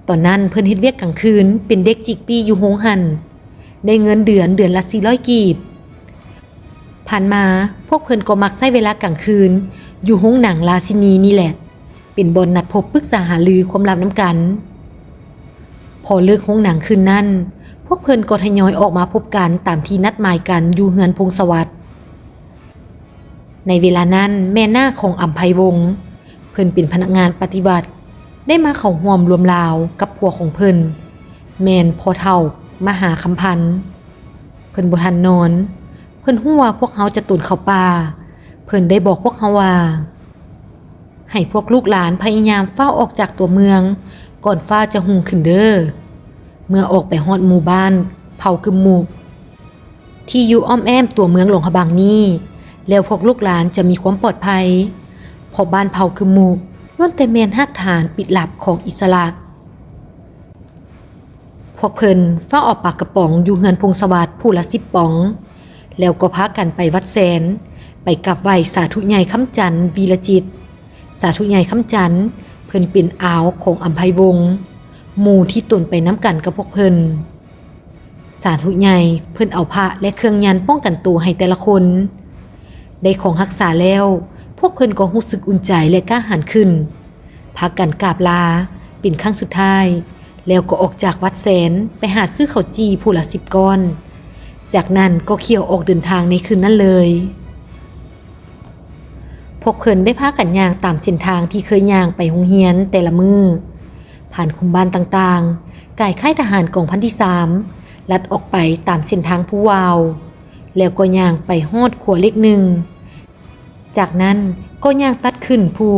ຕອນນັ້ນເພິ່ນເຮັດວຽກກາງຄືນ ເປັນເດັກຈີກປີ້ຢູ່ໂຮງຫັ້ນ, ໄດ້ເງິນເດືອນ ເດືອນລະສີ່ຮ້ອຍກີບ. ຜ່ານມາພວກເພິ່ນກໍມັກໃຊ້ເວລາກາງຄືນຢູ່ໂຮງໜັງລາຊິນີນີ້ແຫຼະ ເປັນບ່ອນນັດພົບປຶກສາຫາລືຄວາມລັບນຳກັນ. ພໍເລີກໂຮງໜັງຄືນນັ້ນ, ພວກເພິ່ນກໍທະຍອຍອອກມາພົບກັນຕາມທີ່ນັດໝາຍກັນຢູ່ເຮືອນພົງສະຫວັດ. ໃນເວລານັ້ນແມ່ນ້າຂອງອຳໄພວົງ ເພິ່ນເປັນພະນັກງານປະຕິວັດ ໄດ້ມາເຂົ້າຮ່ວມລວມລາວກັບຜົວຂອງເພິ່ນ ແມ່ນພໍ່ເຖົ້າມະຫາຄຳພັນ. ເພິ່ນບໍ່ທັນນອນ, ເພິ່ນຮູ້ວ່າພວກເຮົາຈະໂຕນເຂົ້າປ່າ. ເພິ່ນໄດ້ບອກພວກເຮົາວ່າ ໃຫ້ພວກລູກຫຼານພະຍາຍາມຟ້າວອອກຈາກຕົວເມືອງ ກ່ອນຟ້າຈະຮຸ່ງຂຶ້ນເດີ້. ເມື່ອອອກໄປຮອດໝູ່ບ້ານເຜົ່າກຶມມຸ ທີ່ຢູ່ອ້ອມແອ້ມຕົວເມືອງຫຼວງພະບາງນີ້ ແລ້ວພວກລູກຫຼານຈະມີຄວາມປອດໄພ, ເພາະບ້ານເຜົ່າກຶມມຸລ້ວນແຕ່ແມ່ນຮາກຖານປິດລັບຂອງອິດສະຫຼະ. ພວກເພິ່ນຟ້າວເອົາປາກະປ໋ອງຢູ່ເຮືອນພົງສະຫວັດຜູ້ລະສິບປ໋ອງ, ແລ້ວກໍພາກັນໄປວັດແສນ ໄປກາບໄຫວ້ສາທຸໃຫຍ່ຄຳຈັນ ວີລະຈິດ. ສາທຸໃຫຍ່ຄຳຈັນ ເພິ່ນເປັນອາວຂອງອຳໄພວົງ ໝູ່ທີ່ຕົນໄປນຳກັນກັບພວກເພິ່ນ. ສາທຸໃຫຍ່ເພິ່ນເອົາພະ ແລະ ເຄື່ອງຍັນປ້ອງກັນໂຕໃຫ້ແຕ່ລະຄົນ. ໄດ້ຂອງຮັກສາແລ້ວ, ພວກເພິ່ນກໍຮູ້ສຶກອຸ່ນໃຈ ແລະ ກ້າຫານຂຶ້ນ. ພາກັນກາບລາເປັນຄັ້ງສຸດທ້າຍ, ແລ້ວກໍອອກຈາກວັດແສນໄປຫາຊື້ເຂົ້າຈີ່ຜູ້ລະສິບກ້ອນ. ຈາກນັ້ນກໍຂ້ຽວອອກເດີນທາງໃນຄືນນັ້ນເລີຍ. ພ ພວກເພິ່ນໄດ້ພາກັນຍ່າງຕາມເສັ້ນທາງທີ່ເຄີຍຍ່າງໄປໂຮງຮຽນແຕ່ລະມື້, ຜ່ານຄຸ້ມບ້ານຕ່າງໆ, ກາຍຄ້າຍທະຫານກອງພັນທີສາມ, ລັດອອກໄປຕາມເສັ້ນທາງພູວາວ, ແລ້ວກໍຍ່າງໄປຮອດຂົວເຫຼັກໜຶ່ງ. ຈາກນັ້ນກໍຍ່າງຕັດຂຶ້ນພູ,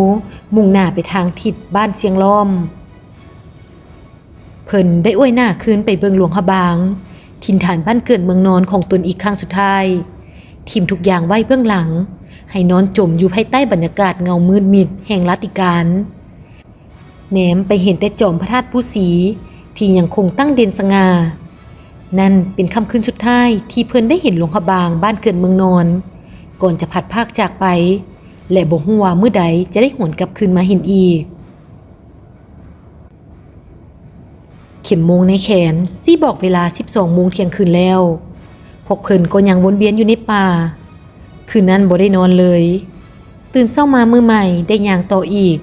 ມຸ່ງໜ້າໄປທາງທິດບ້ານຊຽງລ້ອມ. ເພິ່ນໄດ້ອວຍໜ້າຄືນໄປເບິ່ງຫຼວງພະບາງ, ຖິ່ນຖານບ້ານເກີດເມືອງນອນຂອງຕົນອີກຄັ້ງສຸດທ້າຍ, ຖິ້ມທຸກຢ່າງໄວ້ເບື້ອງຫຼັງ, ໃຫ້ນອນຈົມຢູ່ພາຍໃຕ້ບັນຍາກາດເງົາມືດມິດແຫ່ງລາຕິການ. ແນມໄປເຫັນແຕ່ຈອມພະທາດພູສີທີ່ຍັງຄົງຕັ້ງເດັ່ນສະຫງ່າ. ນັ້ນເປັນຄ່ຳຄືນສຸດທ້າຍທີ່ເພິ່ນໄດ້ເຫັນຫຼວງພະບາງບ້ານເກີດເມືອງນອນ, ກ່ອນຈະພັດພາກຈາກໄປ ແລະ ບໍ່ຮູ້ວ່າມື້ໃດຈະໄດ້ຫວນກັບຄືນມາເຫັນອີກ. ເຂັມໂມງໃນແຂນຊີ້ບອກເວລາສິບສອງໂມງທ່ຽງຄືນແລ້ວ. ພວກເພິ່ນກໍຍັງວົນວຽນຢູ່ໃນປ່າ. ຄືນນັ້ນບໍ່ໄດ້ນອນເລີຍ. ຕື່ນເຊົ້າມາມື້ໃໝ່ໄດ້ຍ່າງຕໍ່ອີກ.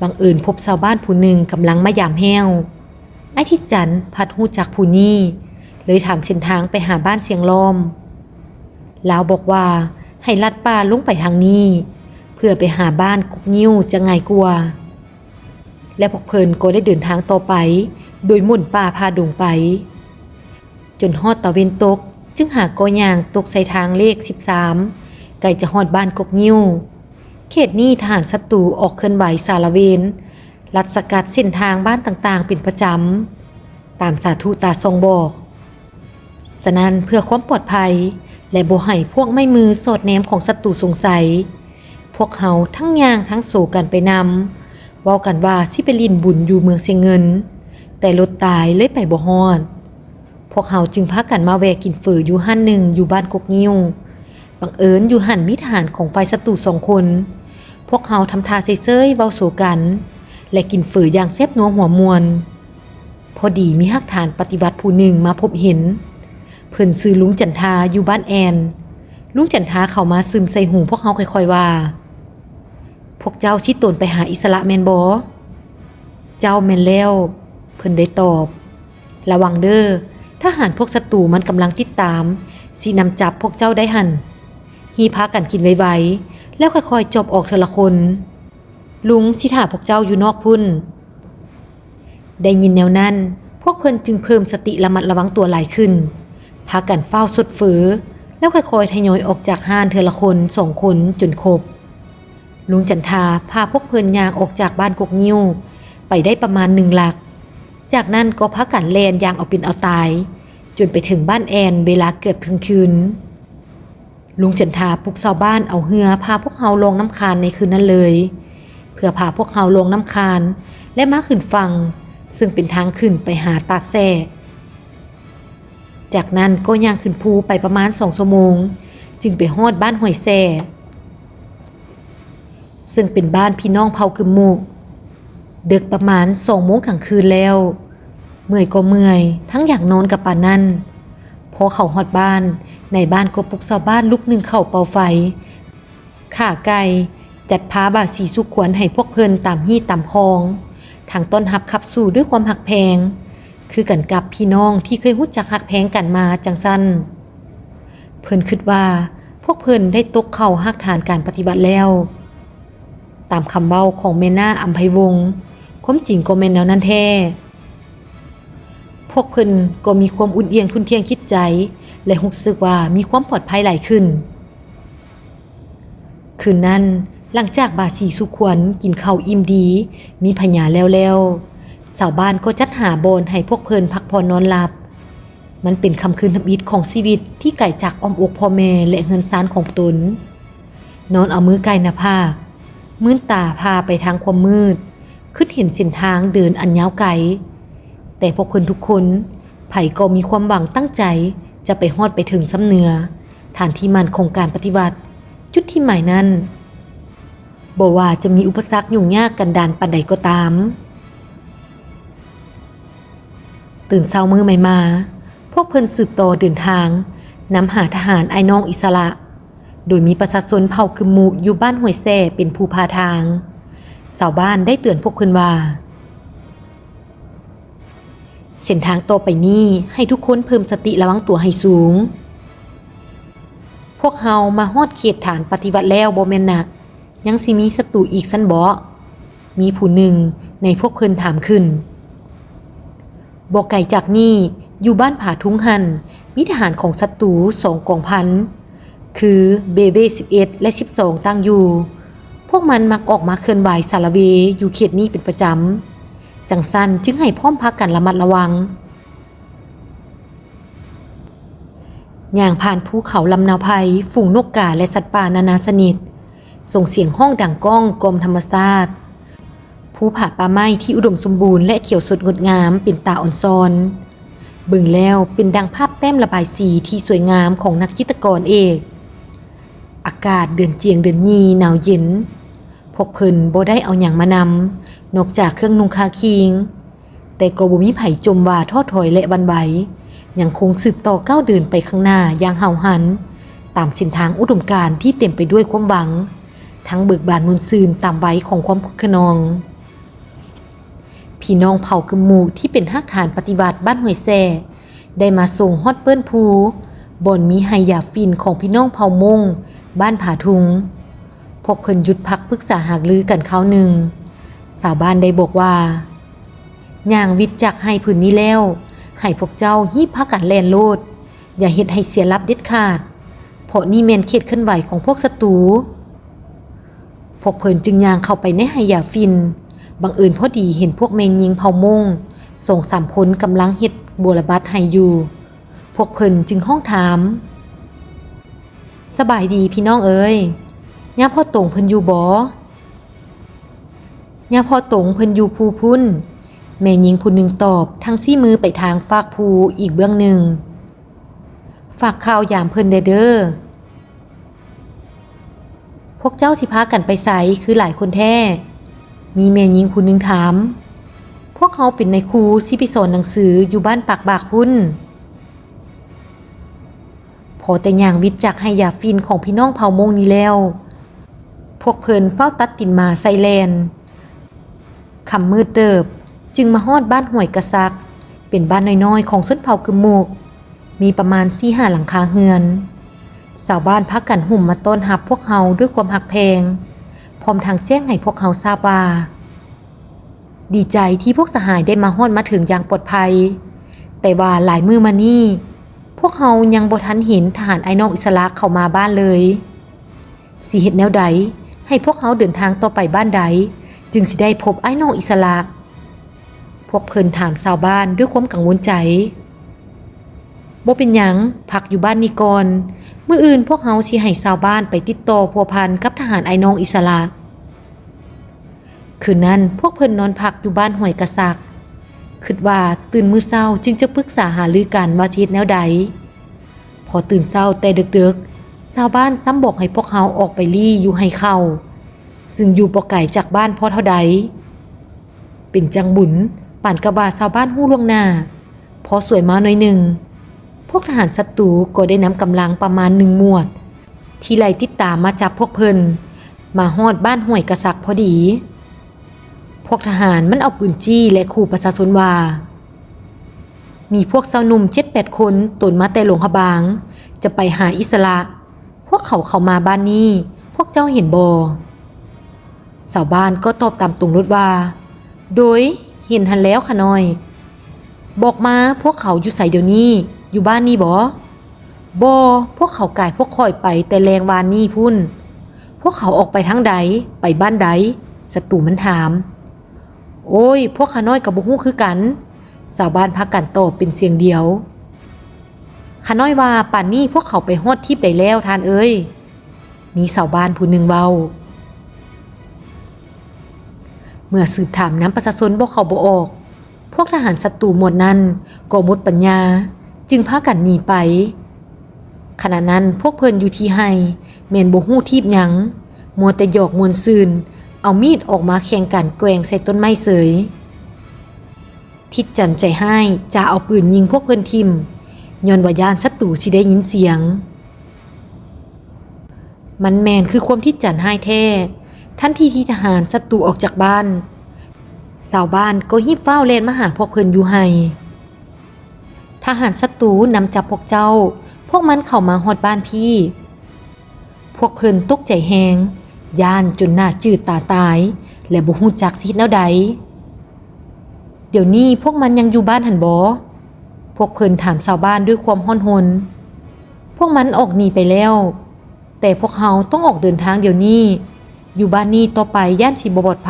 ບັງເອີນພົບຊາວບ້ານຜູ້ໜຶ່ງກຳລັງມາຢາມແຮ້ວ. ອ້າຍທິດຈັນພັດຮູ້ຈັກຜູ້ນີ້, ເລີຍຖາມເສັ້ນທາງໄປຫາບ້ານຊຽງລ້ອມ. ລາວບອກວ່າໃຫ້ລັດປ່າລົງໄປທາງນີ້, ເພື່ອໄປຫາບ້ານກົກງິ້ວຈະງ່າຍກວ່າ. ແລະ ພວກເພິ່ນກໍໄດ້ເດີນທາງຕໍ່ໄປໂດຍໝົນປ່າຜ່າດົງໄປ ຈົນຮອດຕາເວັນຕົກ, ຈຶ່ງຫາກໍຍ່າງຕົກໃສ່ທາງເລກສິບສາມ, ໃກ້ຈະຮອດບ້ານກົກງິ້ວ. ເຂດນີ້ທະຫານສັດຕູອອກເຄື່ອນໄຫວສາລະເວນ, ລັດສະກັດເສັ້ນທາງບ້ານຕ່າງໆເປັນປະຈຳ, ຕາມສາທຸຕາສ່ອງບອກ. ສະນັ້ນເພື່ອຄວາມປອດໄພ ແລະ ບໍ່ໃຫ້ພວກໄມ້ມືສອດແນມຂອງສັດຕູສົງໄສ, ພວກເຮົາທັງຍ່າງທັງໂສກັນໄປນຳ, ເວົ້າກັນວ່າຊິໄປຫຼິ້ນບຸນຢູ່ເມືອງຊຽງເງິນ, ແຕ່ລົດຕາຍເລີຍໄປບໍ່ຮອດ. ພວກເຮົາຈຶ່ງພາກັນມາແວ່ກິນເຝີຢູ່ຮ້ານໜຶ່ງຢູ່ບ້ານກົກງິ້ວ. ບັງເອີນຢູ່ຫັ້ນມີທະຫານຂອງຝ່າຍສັດຕູສອງຄົນ. ພວກເຮົາທຳທ່າເຊີຍໆເວົ້າໂສກັນ ແລະ ກິນເຝີຢ່າງແຊບນົວຫົວມ່ວນ. ພໍດີມີຮັກຖານປະຕິວັດຜູ້ໜຶ່ງມາພົບເຫັນ. ເພິ່ນຊື່ລຸງຈັນທາ ຢູ່ບ້ານແອນ. ລຸງຈັນທາເຂົ້າມາຊຶມໃສ່ຫູພວກເຮົາຄ່ອຍໆວ່າ, ພວກເຈົ້າຊີ້ຕົນໄປຫາອິດສະຫຼະແມ່ນບໍ່? ເຈົ້າ, ແມ່ນແລ້ວ, ເພິ່ນໄດ້ຕອບ. ລະວັງເດີ້, ທະຫານພວກສັດຕູມັນກຳລັງຕິດຕາມ, ຊິນຳຈັບພວກເຈົ້າໄດ້ຫັ້ນ. ຮີບພາກັນກິນໄວໆ, ແລ້ວຄ່ອຍໆຈອບອອກເທື່ອລະຄົນ. ລຸງຊິຖ້າພວກເຈົ້າຢູ່ນອກພຸ້ນ. ໄດ້ຍິນແນວນັ້ນ, ພວກເພິ່ນຈຶ່ງເພີ່ມສະຕິລະມັດລະວັງຕົວຫຼາຍຂຶ້ນ, ພາກັນຟ້າວຊົດເຝີ, ແລ້ວຄ່ອຍໆທະຍອຍອອກຈາກຮ້ານເທື່ອລະຄົນສອງຄົນຈົນຄົບ. ລຸງຈັນທາພາພວກເພິ່ນຍ່າງອອກຈາກບ້ານກົກງິ້ວໄປໄດ້ປະມານໜຶ່ງຫຼັກ, ຈາກນັ້ນກໍພາກັນແລ່ນຢ່າງເອົາເປັນເອົາຕາຍ, ຈົນໄປເຖິງບ້ານແອນເວລາເກືອບທ່ຽງຄືນ. ລຸງຈັນທາປຸກຊາວບ້ານເອົາເຮືອພາພວກເຮົາລ່ອງນ້ຳຄານໃນຄືນນັ້ນເລີຍ, ເພື່ອພາພວກເຮົາລ່ອງນ້ຳຄານ ແລະ ມາຂຶ້ນຝັ່ງ, ເຊິ່ງເປັນທາງຂຶ້ນໄປຫາຕາດແຊ້. ຈາກນັ້ນກໍຍ່າງຂຶ້ນພູໄປປະມານສອງຊົ່ວໂມງ, ຈຶ່ງໄປຮອດບ້ານຫ້ວຍແຊ້. ເຊິ່ງເປັນບ້ານພີ່ນ້ອງເຜົ່າກຶມມຸ. ເດິກປະມານສອງໂມງກາງຄືນແລ້ວ, ເມື່ອຍກໍເມື່ອຍ, ທັງຢາກນອນກະປານນັ້ນ. ພໍເຂົ້າຮອດບ້ານ, ນາຍບ້ານກໍປຸກຊາວບ້ານລຸກໜຶ້ງເຂົ້າເປົ່າໄຟ, ຂ້າໄກ່, ຈັດພາບາສີສູ່ຂວັນໃຫ້ພວກເພິ່ນຕາມຮີດຕາມຄອງ, ທັງຕ້ອນຮັບຂັບສູ່ດ້ວຍຄວາມຮັກແພງ, ຄືກັນກັບພີ່ນ້ອງທີ່ເຄີຍຮູ້ຈັກຮັກແພງກັນມາຈັ່ງຊັ້ນ. ເພິ່ນຄິດວ່າພວກເພິ່ນໄດ້ຕົກເຂົ້າຮາກຖານການປະຕິວັດແລ້ວ. ຕາມຄຳເວົ້າຂອງແມ່ນ້າອຳໄພວົງ, ຄວາມຈິງກໍແມ່ນແນວນັ້ນແທ້. ພວກເພິ່ນກໍມີຄວາມອຸ່ນອຽງທຸ່ນທ່ຽງຈິດໃຈ ແລະ ຮູ້ສຶກວ່າມີຄວາມປອດໄພຫຼາຍຂຶ້ນ. ຄືນນັ້ນ, ຫຼັງຈາກບາສີສູ່ຂວັນກິນເຂົ້າອີ່ມດີ, ມີພະຍາແລ້ວແລ້ວ, ຊາວບ້ານກໍຈັດຫາບ່ອນໃຫ້ພວກເພິ່ນພັກຜ່ອນນອນຫຼັບ. ມັນເປັນຄ່ຳຄືນທຳອິດຂອງຊີວິດທີ່ໄກຈາກອ້ອມອົກພໍ່ແມ່ ແລະ ເຮືອນຊານຂອງຕົນ. ນອນເອົາມືກ່າຍໜ້າຜາກ, ມື່ນຕາຜ່າໄປທາງຄວາມມືດ, ຄິດເຫັນເສັ້ນທາງເດີນອັນຍາວໄກ. ແຕ່ພວກເພິ່ນທຸກຄົນ, ໃຜກໍມີຄວາມຫວັງຕັ້ງໃຈຈະໄປຮອດໄປເຖິງຊຳເໜືອ, ຖານທີ່ໝັ້ນຂອງການປະຕິວັດ, ຈຸດທີ່ໝາຍນັ້ນ. ບໍ່ວ່າຈະມີອຸປະສັກຫຍຸ້ງຍາກກັນດານປານໃດກໍຕາມ. ຕື່ນເຊົ້າມື້ໃໝ່ມາ, ພວກເພິ່ນສືບຕໍ່ເດີນທາງ, ນຳຫາທະຫານອ້າຍນ້ອງອິດສະຫຼະ, ໂດຍມີປະຊາຊົນເຜົ່າກຶມມຸຢູ່ບ້ານຫ້ວຍແຊ້ເປັນຜູ້ພາທາງ. ຊາວບ້ານໄດ້ເຕືອນພວກເພິ່ນວ່າ, ເສັ້ນທາງຕໍ່ໄປນີ້ໃຫ້ທຸກຄົນເພີ່ມສະຕິລະວັງຕົວໃຫ້ສູງ. ພວກເຮົາມາຮອດເຂດຖານປະຕິວັດແລ້ວບໍ່ແມ່ນນະ? ຍັງຊິມີສັດຕູອີກຊັ້ນເບາະ? ມີຜູ້ໜຶ່ງໃນພວກເພິ່ນຖາມຂຶ້ນ. ບໍ່ໄກຈາກນີ້, ຢູ່ບ້ານຜາທຸງຫັ້ນ ມີທະຫານຂອງສັດຕູສອງກອງພັນ ຄື ເບເວສິບເອັດ ແລະ ສິບສອງ ຕັ້ງຢູ່. ພວກມັນມັກອອກມາເຄື່ອນໄຫວສາລະເວຢູ່ເຂດນີ້ເປັນປະຈຳ. ຈັ່ງຊັ້ນຈຶ່ງໃຫ້ພ້ອມພາກັນລະມັດລະວັງ. ຍ່າງຜ່ານພູເຂົາລຳນາວໄພ, ຝູງນົກກາ ແລະ ສັດປ່ານານາຊະນິດ ສົ່ງສຽງຮ້ອງດັງກ້ອງກ່ອມທຳມະຊາດ. ພູຜາປ່າໄມ້ທີ່ອຸດົມສົມບູນ ແລະ ຂຽວສົດງົດງາມເປັນຕາອອນຊອນ. ເບິ່ງແລ້ວເປັນດັ່ງພາບແຕ້ມລະບາຍສີທີ່ສວຍງາມຂອງນັກຈິດຕະກອນເອກ. ອາກາດເດືອນຈຽງເດືອນຍີ່ໜາວເຢັນ. ພວກເພິ່ນບໍ່ໄດ້ເອົາຫຍັງມານຳ ນອກຈາກເຄື່ອງນຸ່ງຄາຄີງ. ແຕ່ກໍບໍ່ມີໃຜຈົ່ມວ່າທໍ້ຖອຍ ແລະ ຫວັ່ນໄຫວ, ຍັງຄົງສືບຕໍ່ກ້າວເດີນໄປຂ້າງໜ້າຢ່າງຫ້າວຫັນ ຕາມເສັ້ນທາງອຸດົມການທີ່ເຕັມໄປດ້ວຍຄວາມຫວັງ, ທັງເບີກບານມ່ວນຊື່ນຕາມໄວຂອງຄວາມຄຶກຂະນອງ. ພີ່ນ້ອງເຜົ່າກຶມໝູ່ທີ່ເປັນຮາກຖານປະຕິວັດບ້ານຫ້ວຍແຊ ໄດ້ມາສົ່ງຮອດເປີ້ນພູ ບ່ອນມີໄຮ່ຢາຝິ່ນຂອງພີ່ນ້ອງເຜົ່າມົ້ງບ້ານຜາທຸງ. ພວກເພິ່ນຢຸດພັກປຶກສາຫາລືກັນຄາວໜຶ່ງ. ຊາວບ້ານໄດ້ບອກວ່າ, ຍ່າງວິດຈາກໄຮ່ຜືນນີ້ແລ້ວ, ໃຫ້ພວກເຈົ້າຮີບພາກັນແລ່ນໂລດ, ຢ່າເຮັດໃຫ້ເສຍຫຼັບເດັດຂາດ, ເພາະນີ້ແມ່ນເຂດເຄື່ອນໄຫວຂອງພວກສັດຕູ. ພວກເພິ່ນຈຶ່ງຍ່າງເຂົ້າໄປໃນໄຮ່ຢາຝິ່ນ, ບັງເອີນພໍດີເຫັນພວກແມ່ຍິງເຜົ່າມົ້ງສອງສາມຄົນກຳລັງເຮັດບົວລະບັດໄຮ່ຢູ່. ພວກເພິ່ນຈຶ່ງຮ້ອງຖາມ, ສະບາຍດີພີ່ນ້ອງເອີຍ, ຍ່າພໍ່ຕົງເພິ່ນຢູ່ບໍ່? ຍ່າພໍ່ຕົງເພິ່ນຢູ່ພູພຸ້ນ, ແມ່ຍິງຜູ້ໜຶ່ງຕອບ, ທັງຊີ້ມືໄປທາງຟາກພູອີກເບື້ອງໜຶ່ງ. ຝາກຂ່າວຢາມເພິ່ນແດ່ເດີ. ພວກເຈົ້າຊິພາກັນໄປໃສຄືຫຼາຍຄົນແທ້? ມີແມ່ຍິງຜູ້ໜຶ່ງຖາມ. ພວກເຮົາເປັນນາຍຄູ ຊິໄປສອນໜັງສືຢູ່ບ້ານປາກບາກພຸ້ນ. ພໍແຕ່ຍ່າງວິດຈາກໄຮ່ຢາຝິ່ນຂອງພີ່ນ້ອງເຜົ່າມົ້ງນີ້ແລ້ວ, ພວກເພິ່ນຟ້າວຕັດຕີນໝາໃສ່ແລ່ນ. ຄ່ຳມືດເຕີບ, ຈຶ່ງມາຮອດບ້ານຫ້ວຍກະສັກ, ເປັນບ້ານນ້ອຍໆຂອງຊົນເຜົ່າກຶມມຸ, ມີປະມານສີ່ຫ້າຫຼັງຄາເຮືອນ. ຊາວບ້ານພາກັນໂຮມມາຕ້ອນຮັບພວກເຮົາດ້ວຍຄວາມຮັກແພງ, ພ້ອມທັງແຈ້ງໃຫ້ພວກເຮົາຊາບວ່າ ດີໃຈທີ່ພວກສະຫາຍໄດ້ມາຮອດມາເຖິງຢ່າງປອດໄພ, ແຕ່ວ່າຫຼາຍມື້ມານີ້ ພວກເຮົາຍັງບໍ່ທັນເຫັນທະຫານອ້າຍນ້ອງອິດສະຫຼະເຂົ້າມາບ້ານເລີຍ. ຊິເຮັດແນວໃດໃຫ້ພວກເຮົາເດີນທາງຕໍ່ໄປບ້ານໃດ ຈຶ່ງຊິໄດ້ພົບອ້າຍນ້ອງອິດສະຫຼະ? ພວກເພິ່ນຖາມຊາວບ້ານດ້ວຍຄວາມກັງວົນໃຈ. ບໍ່ເປັນຫຍັງ, ພັກຢູ່ບ້ານນີ້ກ່ອນ. ມື້ອື່ນພວກເຮົາຊິໃຫ້ຊາວບ້ານໄປຕິດຕໍ່ພົວພັນກັບທະຫານອ້າຍນ້ອງອິດສະຫຼະ. ຄືນນັ້ນພວກເພິ່ນນອນພັກຢູ່ບ້ານຫ້ວຍກະສັກ, ຄິດວ່າຕື່ນມື້ເຊົ້າຈຶ່ງຈະປຶກສາຫາລືກັນວ່າຊິເຮັດແນວໃດ. ພໍຕື່ນເຊົ້າແຕ່ເດິກໆ, ຊາວບ້ານຊ້ຳບອກໃຫ້ພວກເຮົາອອກໄປລີ້ຢູ່ໄຮ່ເຂົ້າ, ຊຶ່ງຢູ່ບໍ່ໄກຈາກບ້ານພໍເທົ່າໃດ. ເປັນຈັ່ງບຸນ, ປານກັບວ່າຊາວບ້ານຮູ້ລ່ວງໜ້າ. ພໍສວຍມາໜ້ອຍໜຶ່ງ, ພວກທະຫານສັດຕູກໍໄດ້ນຳກຳລັງປະມານໜຶ່ງໝວດ ທີ່ໄລ່ຕິດຕາມມາຈັບພວກເພິ່ນ, ມາຮອດບ້ານຫ້ວຍກະສັກພໍດີ. ພວກທະຫານມັນເອົາປືນຈີ້ ແລະ ຂູ່ປະຊາຊົນວ່າ, ມີພວກຊາວໜຸ່ມເຈັດແປດຄົນ ຕົນມາແຕ່ຫຼວງພະບາງ, ຈະໄປຫາອິດສະຫຼະ. ພວກເຂົາເຂົ້າມາບ້ານນີ້, ພວກເຈົ້າເຫັນບໍ່? ຊາວບ້ານກໍຕອບຕາມຕົງໂລດວ່າ, ໂດຍ, ເຫັນຫັ້ນແລ້ວຂ້ານ້ອຍ. ບອກມາ, ພວກເຂົາຢູ່ໃສດຽວນີ້? ຢູ່ບ້ານນີ້ບໍ? ບໍ່, ພວກເຂົາກາຍພວກຂ້ອຍໄປແຕ່ແລງວານນີ້ພຸ້ນ. ພວກເຂົາອອກໄປທາງໃດ? ໄປບ້ານໃດ? ສັດຕູມັນຖາມ. ໂອ້ຍ, ພວກຂ້ານ້ອຍກໍບໍ່ຮູ້ຄືກັນ, ຊາວບ້ານພາກັນຕອບເປັນສຽງດຽວ. ຂ້ານ້ອຍວ່າປານນີ້ພວກເຂົາໄປຮອດທີບໃດແລ້ວ, ທ່ານເອີຍ? ມີຊາວບ້ານຜູ້ໜຶ່ງເວົ້າ. ເມື່ອສືບຖາມນຳປະຊາຊົນບໍ່ເຂົ້າບໍ່ອອກ, ພວກທະຫານສັດຕູໝວດນັ້ນກໍໝົດປັນຍາ, ຈຶ່ງພາກັນໜີໄປ. ຂະນະນັ້ນພວກເພິ່ນຢູ່ທີ່ໄຮ່ແມ່ນບໍ່ຮູ້ທີບຫຍັງ, ມົວແຕ່ຢອກມ່ວນຊື່ນ, ເອົາມີດອອກມາແຂ່ງກັນແກວ່ງໃສ່ຕົ້ນໄມ້ເສີຍ. ທິດຈັນໃຈຮ້າຍຈະເອົາປືນຍິງພວກເພິ່ນຖິ້ມ, ຍ້ອນວ່າຢ້ານສັດຕູຊິໄດ້ຍິນສຽງ. ມັນແມ່ນຄືຄວາມທິດຈັນຮ້າຍແທ້. ທັນທີທີ່ທະຫານສັດຕູອອກຈາກບ້ານ, ຊາວບ້ານກໍຮີບຟ້າວແລ່ນມາຫາພວກເພິ່ນຢູ່ໄຮ່. ທະຫານສັດຕູນຳຈັບພວກເຈົ້າ, ພວກມັນເຂົ້າມາຮອດບ້ານພີ້. ພວກເພິ່ນຕົກໃຈແຮງ, ຢ້ານຈົນໜ້າຈືດຕາຕາຍ ແລະ ບໍ່ຮູ້ຈັກຊິເຮັດແນວໃດ. ດຽວນີ້ພວກມັນຍັງຢູ່ບ້ານຫັ້ນບໍ? ພວກເພິ່ນຖາມຊາວບ້ານດ້ວຍຄວາມຮ້ອນຮົນ. ພວກມັນອອກໜີໄປແລ້ວ, ແຕ່ພວກເຮົາຕ້ອງອອກເດີນທາງດຽວນີ້. ຢູ່ບ້ານນີ້ຕໍ່ໄປຢ້ານຊິບໍ່ປອດໄພ,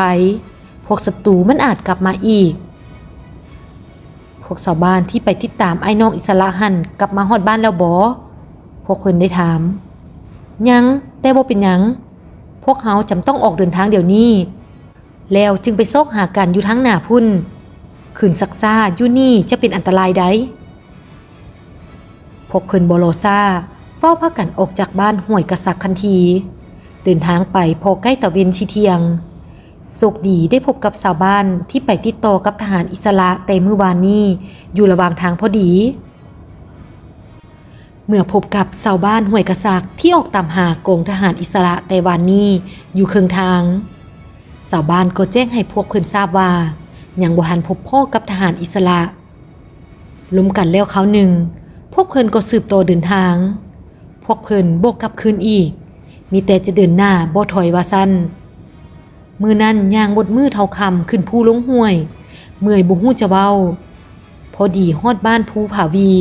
ພວກສັດຕູມັນອາດກັບມາອີກ. ພວກຊາວບ້ານທີ່ໄປຕິດຕາມອ້າຍນ້ອງອິດສະຫຼະຫັ້ນກັບມາຮອດບ້ານແລ້ວບໍ? ພວກເພິ່ນໄດ້ຖາມ. ຍັງ, ແຕ່ບໍ່ເປັນຫຍັງ. ພວກເຮົາຈຳຕ້ອງອອກເດີນທາງດຽວນີ້. ແລ້ວຈຶ່ງໄປຊອກຫາກັນຢູ່ທາງໜ້າພຸ້ນ. ຄືນຊັກຊ້າຢູ່ນີ້ຈະເປັນອັນຕະລາຍໃດ. ພວກເພິ່ນບໍ່ລໍຊ້າ, ຟ້າວພາກັນອອກຈາກບ້ານຫ້ວຍກະສັກທັນທີ. ເດີນທາງໄປພໍໃກ້ຕາເວັນຊິທ່ຽງ. ໂຊກດີໄດ້ພົບກັບຊາວບ້ານທີ່ໄປຕິດຕໍ່ກັບທະຫານອິດສະຫຼະແຕ່ມື້ວານນີ້ຢູ່ລະຫວ່າງທາງພໍດີ. ເມື່ອພົບກັບຊາວບ້ານຫ້ວຍກະສັກທີ່ອອກຕາມຫາກອງທະຫານອິດສະຫຼະແຕ່ວານນີ້ຢູ່ເຄິ່ງທາງ, ຊາວບ້ານກໍແຈ້ງໃຫ້ພວກເພິ່ນຊາບວ່າ ຍັງບໍ່ທັນພົບພໍ້ກັບທະຫານອິດສະຫຼະ. ລົມກັນແລ້ວຄາວໜຶ່ງ, ພວກເພິ່ນກໍສືບຕໍ່ເດີນທາງ. ພວກເພິ່ນບໍ່ກັບຄືນອີກ, ມີແຕ່ຈະເດີນໜ້າບໍ່ຖອຍວ່າຊັ້ນ. ມື້ນັ້ນຍ່າງໝົດມື້ເທົ່າຄ່ຳຂຶ້ນພູລົງຫ້ວຍ, ເມື່ອຍບໍ່ຮູ້ຈະເວົ້າ. ພໍດີຮອດບ້ານພູຜາວີ,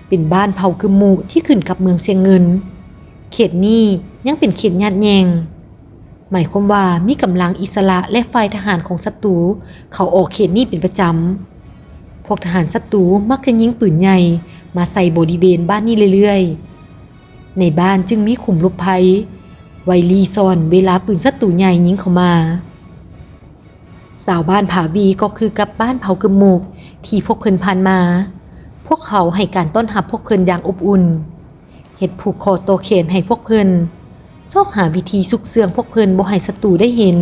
ເປັນບ້ານເຜົ່າກຶມມຸທີ່ຂຶ້ນກັບເມືອງຊຽງເງິນ. ເຂດນີ້ຍັງເປັນເຂດຍາດແຍ່ງ, ໝາຍຄວາມວ່າມີກຳລັງອິດສະຫຼະ ແລະ ຝ່າຍທະຫານຂອງສັດຕູເຂົ້າອອກເຂດນີ້ເປັນປະຈຳ. ພວກທະຫານສັດຕູມັກຈະຍິງປືນໃຫຍ່ມາໃສ່ບໍລິເວນບ້ານນີ້ເລື້ອຍໆ. ໃນບ້ານຈຶ່ງມີຂຸມຫຼົບໄພ ໄວ້ລີ້ຊ່ອນເວລາປືນສັດຕູໃຫຍ່ຍິງເຂົ້າມາ. ຊາວບ້ານຜາວີກໍຄືກັບບ້ານເຜົ່າກຶມມຸທີ່ພວກເພິ່ນຜ່ານມາ. ພວກເຂົາໃຫ້ການຕ້ອນຮັບພວກເພິ່ນຢ່າງອົບອຸ່ນ, ເຮັດຜູກຂໍ້ຕໍ່ແຂນໃຫ້ພວກເພິ່ນ, ຊອກຫາວິທີຊຸກເຊື່ອງພວກເພິ່ນບໍ່ໃຫ້ສັດຕູໄດ້ເຫັນ,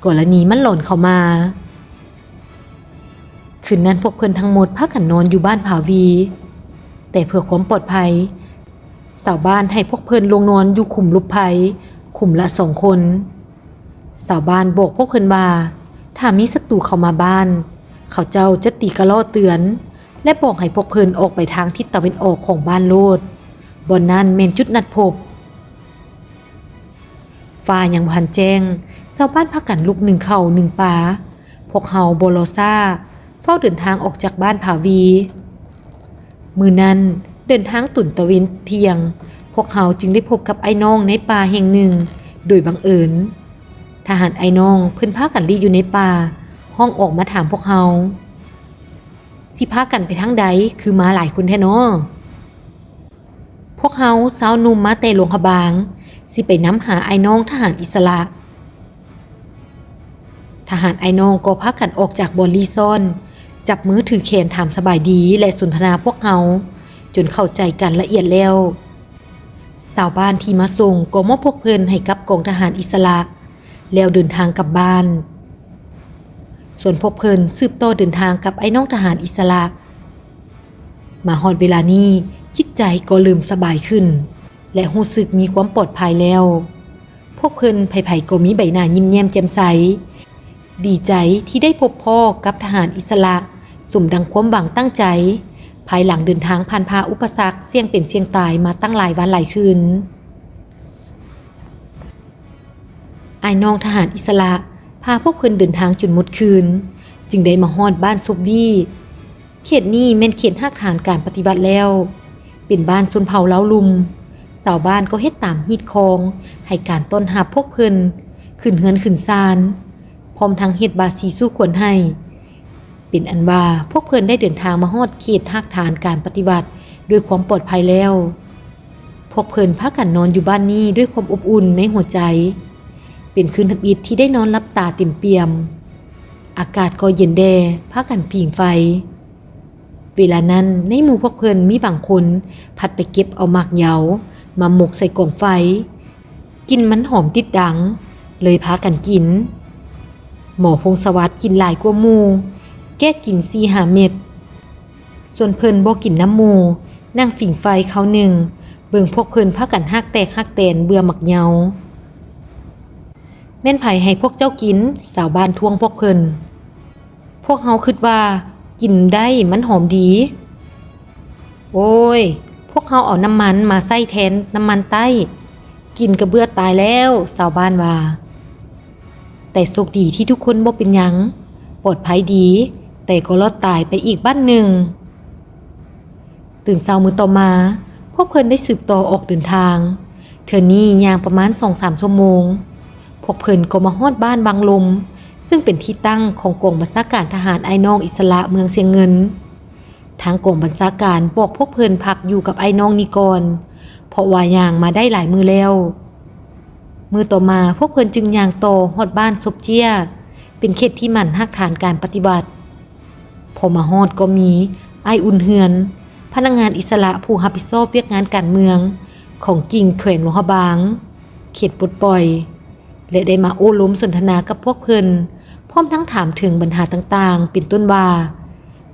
ກໍລະນີມັນຫຼອນເຂົ້າມາ. ຄືນນັ້ນພວກເພິ່ນທັງໝົດພາກັນນອນຢູ່ບ້ານຜາວີ, ແຕ່ເພື່ອຄວາມປອດໄພ, ຊາວບ້ານໃຫ້ພວກເພິ່ນລົງນອນຢູ່ຂຸມຫຼົບໄພ, ຂຸມລະສອງຄົນ. ຊາວບ້ານບອກພວກເພິ່ນວ່າ ຖ້າມີສັດຕູເຂົ້າມາບ້ານ, ເຂົາເຈົ້າຈະຕີກະລໍ້ເຕືອນ ແລະ ບອກໃຫ້ພວກເພິ່ນອອກໄປທາງທິດຕາເວັນອອກຂອງບ້ານໂລດ. ບ່ອນນັ້ນແມ່ນຈຸດນັດພົບ. ຟ້າຍັງບໍ່ທັນແຈ້ງ, ຊາວບ້ານພາກັນລຸກໜຶ້ງເຂົ້າໜຶ້ງປາ. ພວກເຮົາບໍ່ລໍຊ້າ, ຟ້າວເດີນທາງອອກຈາກບ້ານຜາວີ. ມື້ນັ້ນເດີນທາງຈົນຕາເວັນທ່ຽງ, ພວກເຮົາຈຶ່ງໄດ້ພົບກັບອ້າຍນ້ອງໃນປ່າແຫ່ງໜຶ່ງໂດຍບັງເອີນ. ທະຫານອ້າຍນ້ອງເພິ່ນພາກັນລີ້ຢູ່ໃນປ່າ, ຮ້ອງອອກມາຖາມພວກເຮົາ, ຊິພາກັນໄປທາງໃດ ຄືມາຫຼາຍຄົນແທ້ນໍ? ພວກເຮົາຊາວໜຸ່ມມາແຕ່ຫຼວງພະບາງ, ຊິໄປນຳຫາອ້າຍນ້ອງທະຫານອິດສະຫຼະ. ທະຫານອ້າຍນ້ອງກໍພາກັນອອກຈາກບ່ອນລີ້ຊ່ອນ, ຈັບມືຖືແຂນຖາມສະບາຍດີ ແລະ ສົນທະນາພວກເຮົາ, ຈົນເຂົ້າໃຈກັນລະອຽດແລ້ວ. ຊາວບ້ານທີ່ມາສົ່ງກໍມອບພວກເພິ່ນໃຫ້ກັບກອງທະຫານອິດສະຫຼະ, ແລ້ວເດີນທາງກັບບ້ານ. ສ່ວນພວກເພິ່ນສືບຕໍ່ເດີນທາງກັບອ້າຍນ້ອງທະຫານອິດສະຫຼະ. ມາຮອດເວລານີ້, ຈິດໃຈກໍເລີ່ມສະບາຍຂຶ້ນ ແລະ ຮູ້ສຶກມີຄວາມປອດໄພແລ້ວ. ພວກເພິ່ນໃຜໆກໍມີໃບໜ້າຍິ້ມແຍ້ມແຈ່ມໃສ, ດີໃຈທີ່ໄດ້ພົບພໍ້ກັບທະຫານອິດສະຫຼະ ສົມດັ່ງຄວາມຫວັງຕັ້ງໃຈ, ພາຍຫຼັງເດີນທາງຜ່ານຜ່າອຸປະສັກສ່ຽງເປັນສ່ຽງຕາຍມາຕັ້ງຫຼາຍວັນຫຼາຍຄືນ. ອ້າຍນ້ອງທະຫານອິດສະຫຼະພາພວກເພິ່ນເດີນທາງຈົນໝົດຄືນ, ຈຶ່ງໄດ້ມາຮອດບ້ານສົບວີ. ເຂດນີ້ແມ່ນເຂດຮາກຖານການປະຕິວັດແລ້ວ, ເປັນບ້ານຊົນເຜົ່າລາວລຸ່ມ. ຊາວບ້ານກໍເຮັດຕາມຮີດຄອງ, ໃຫ້ການຕ້ອນຮັບພວກເພິ່ນຂຶ້ນເຮືອນຂຶ້ນຊານ, ພ້ອມທັງເຮັດບາສີສູ່ຂວັນໃຫ້. ເປັນອັນວ່າພວກເພິ່ນໄດ້ເດີນທາງມາຮອດເຂດຮາກຖານການປະຕິວັດດ້ວຍຄວາມປອດໄພແລ້ວ. ພວກເພິ່ນພາກັນນອນຢູ່ບ້ານນີ້ດ້ວຍຄວາມອົບອຸ່ນໃນຫົວໃຈ. ເປັນຄືນທຳອິດທີ່ໄດ້ນອນຫຼັບຕາເຕັມປ່ຽມ. ອາກາດກໍເຢັນແດ່, ພາກັນຜິງໄຟ. ເວລານັ້ນໃນໝູ່ພວກເພິ່ນມີບາງຄົນພັດໄປເກັບເອົາໝາກເຍົາມາໝົກໃສ່ກອງໄຟ. ກິ່ນມັນຫອມຕິດດັງ, ເລີຍພາກັນກິນ. ໝໍພົງສະຫວັດກິນຫຼາຍກວ່າໝູ່, ແກະກິນສີ່ຫ້າເມັດ. ສ່ວນເພິ່ນບໍ່ກິນນຳໝູ່, ນັ່ງຜິງໄຟຄາວໜຶ່ງ, ເບິ່ງພວກເພິ່ນພາກັນຮາກແຕກຮາກແຕນເບື່ອໝາກເຍົາ. ແມ່ນໃຜໃຫ້ພວກເຈົ້າກິນ? ຊາວບ້ານທ້ວງພວກເພິ່ນ. ພວກເຮົາຄິດວ່າກິນໄດ້ມັນຫອມດີ. ໂອ້ຍ, ພວກເຮົາເອົານ້ຳມັນມາໃຊ້ແທນນ້ຳມັນໃຕ້. ກ ກິນກະເບືອຕາຍແລ້ວ, ຊາວບ້ານວ່າ. ແຕ່ໂຊກດີທີ່ທຸກຄົນບໍ່ເປັນຫຍັງ, ປອດໄພດີ, ແຕ່ກໍລອດຕາຍໄປອີກບ້ານໜຶ່ງ. ຕື່ນເຊົ້າມື້ຕໍ່ມາ, ພວກເພິ່ນໄດ້ສືບຕໍ່ອອກເດີນທາງ. ເທື່ອນີ້ຍ່າງປະມານສອງສາມຊົ່ວໂມງ, ພວກເພິ່ນກໍມາຮອດບ້ານວັງລົມ, ເຊິ່ງເປັນທີ່ຕັ້ງຂອງກອງບັນຊາການທະຫານອ້າຍນ້ອງອິດສະຫຼະເມືອງຊຽງເງິນ. ທາງກອງບັນຊາການບອກພວກເພິ່ນພັກຢູ່ກັບອ້າຍນ້ອງນີ້ກ່ອນ, ເພາະວ່າຍ່າງມາໄດ້ຫຼາຍມື້ແລ້ວ. ມື້ຕໍ່ມາ, ພວກເພິ່ນຈຶ່ງຍ່າງຕໍ່ຮອດບ້ານສົບເຈ້ຍ, ເປັນເຂດທີ່ໝັ່ນຮາກຖານການປະຕິວັດ. ພໍມາຮອດກໍມີອ້າຍອຸ່ນເຮືອນ, ພະນັກງານອິດສະຫຼະຜູ້ຮັບຜິດຊອບວຽກງານການເມືອງຂອງກິ່ງແຂວງຫຼວງພະບາງ, ເຂດປົດປ່ອຍ ແລະ ໄດ້ມາໂອ້ລົມສົນທະນາກັບພວກເພິ່ນ, ພ້ອມທັງຖາມເຖິງບັນຫາຕ່າງໆ ເປັນຕົ້ນວ່າ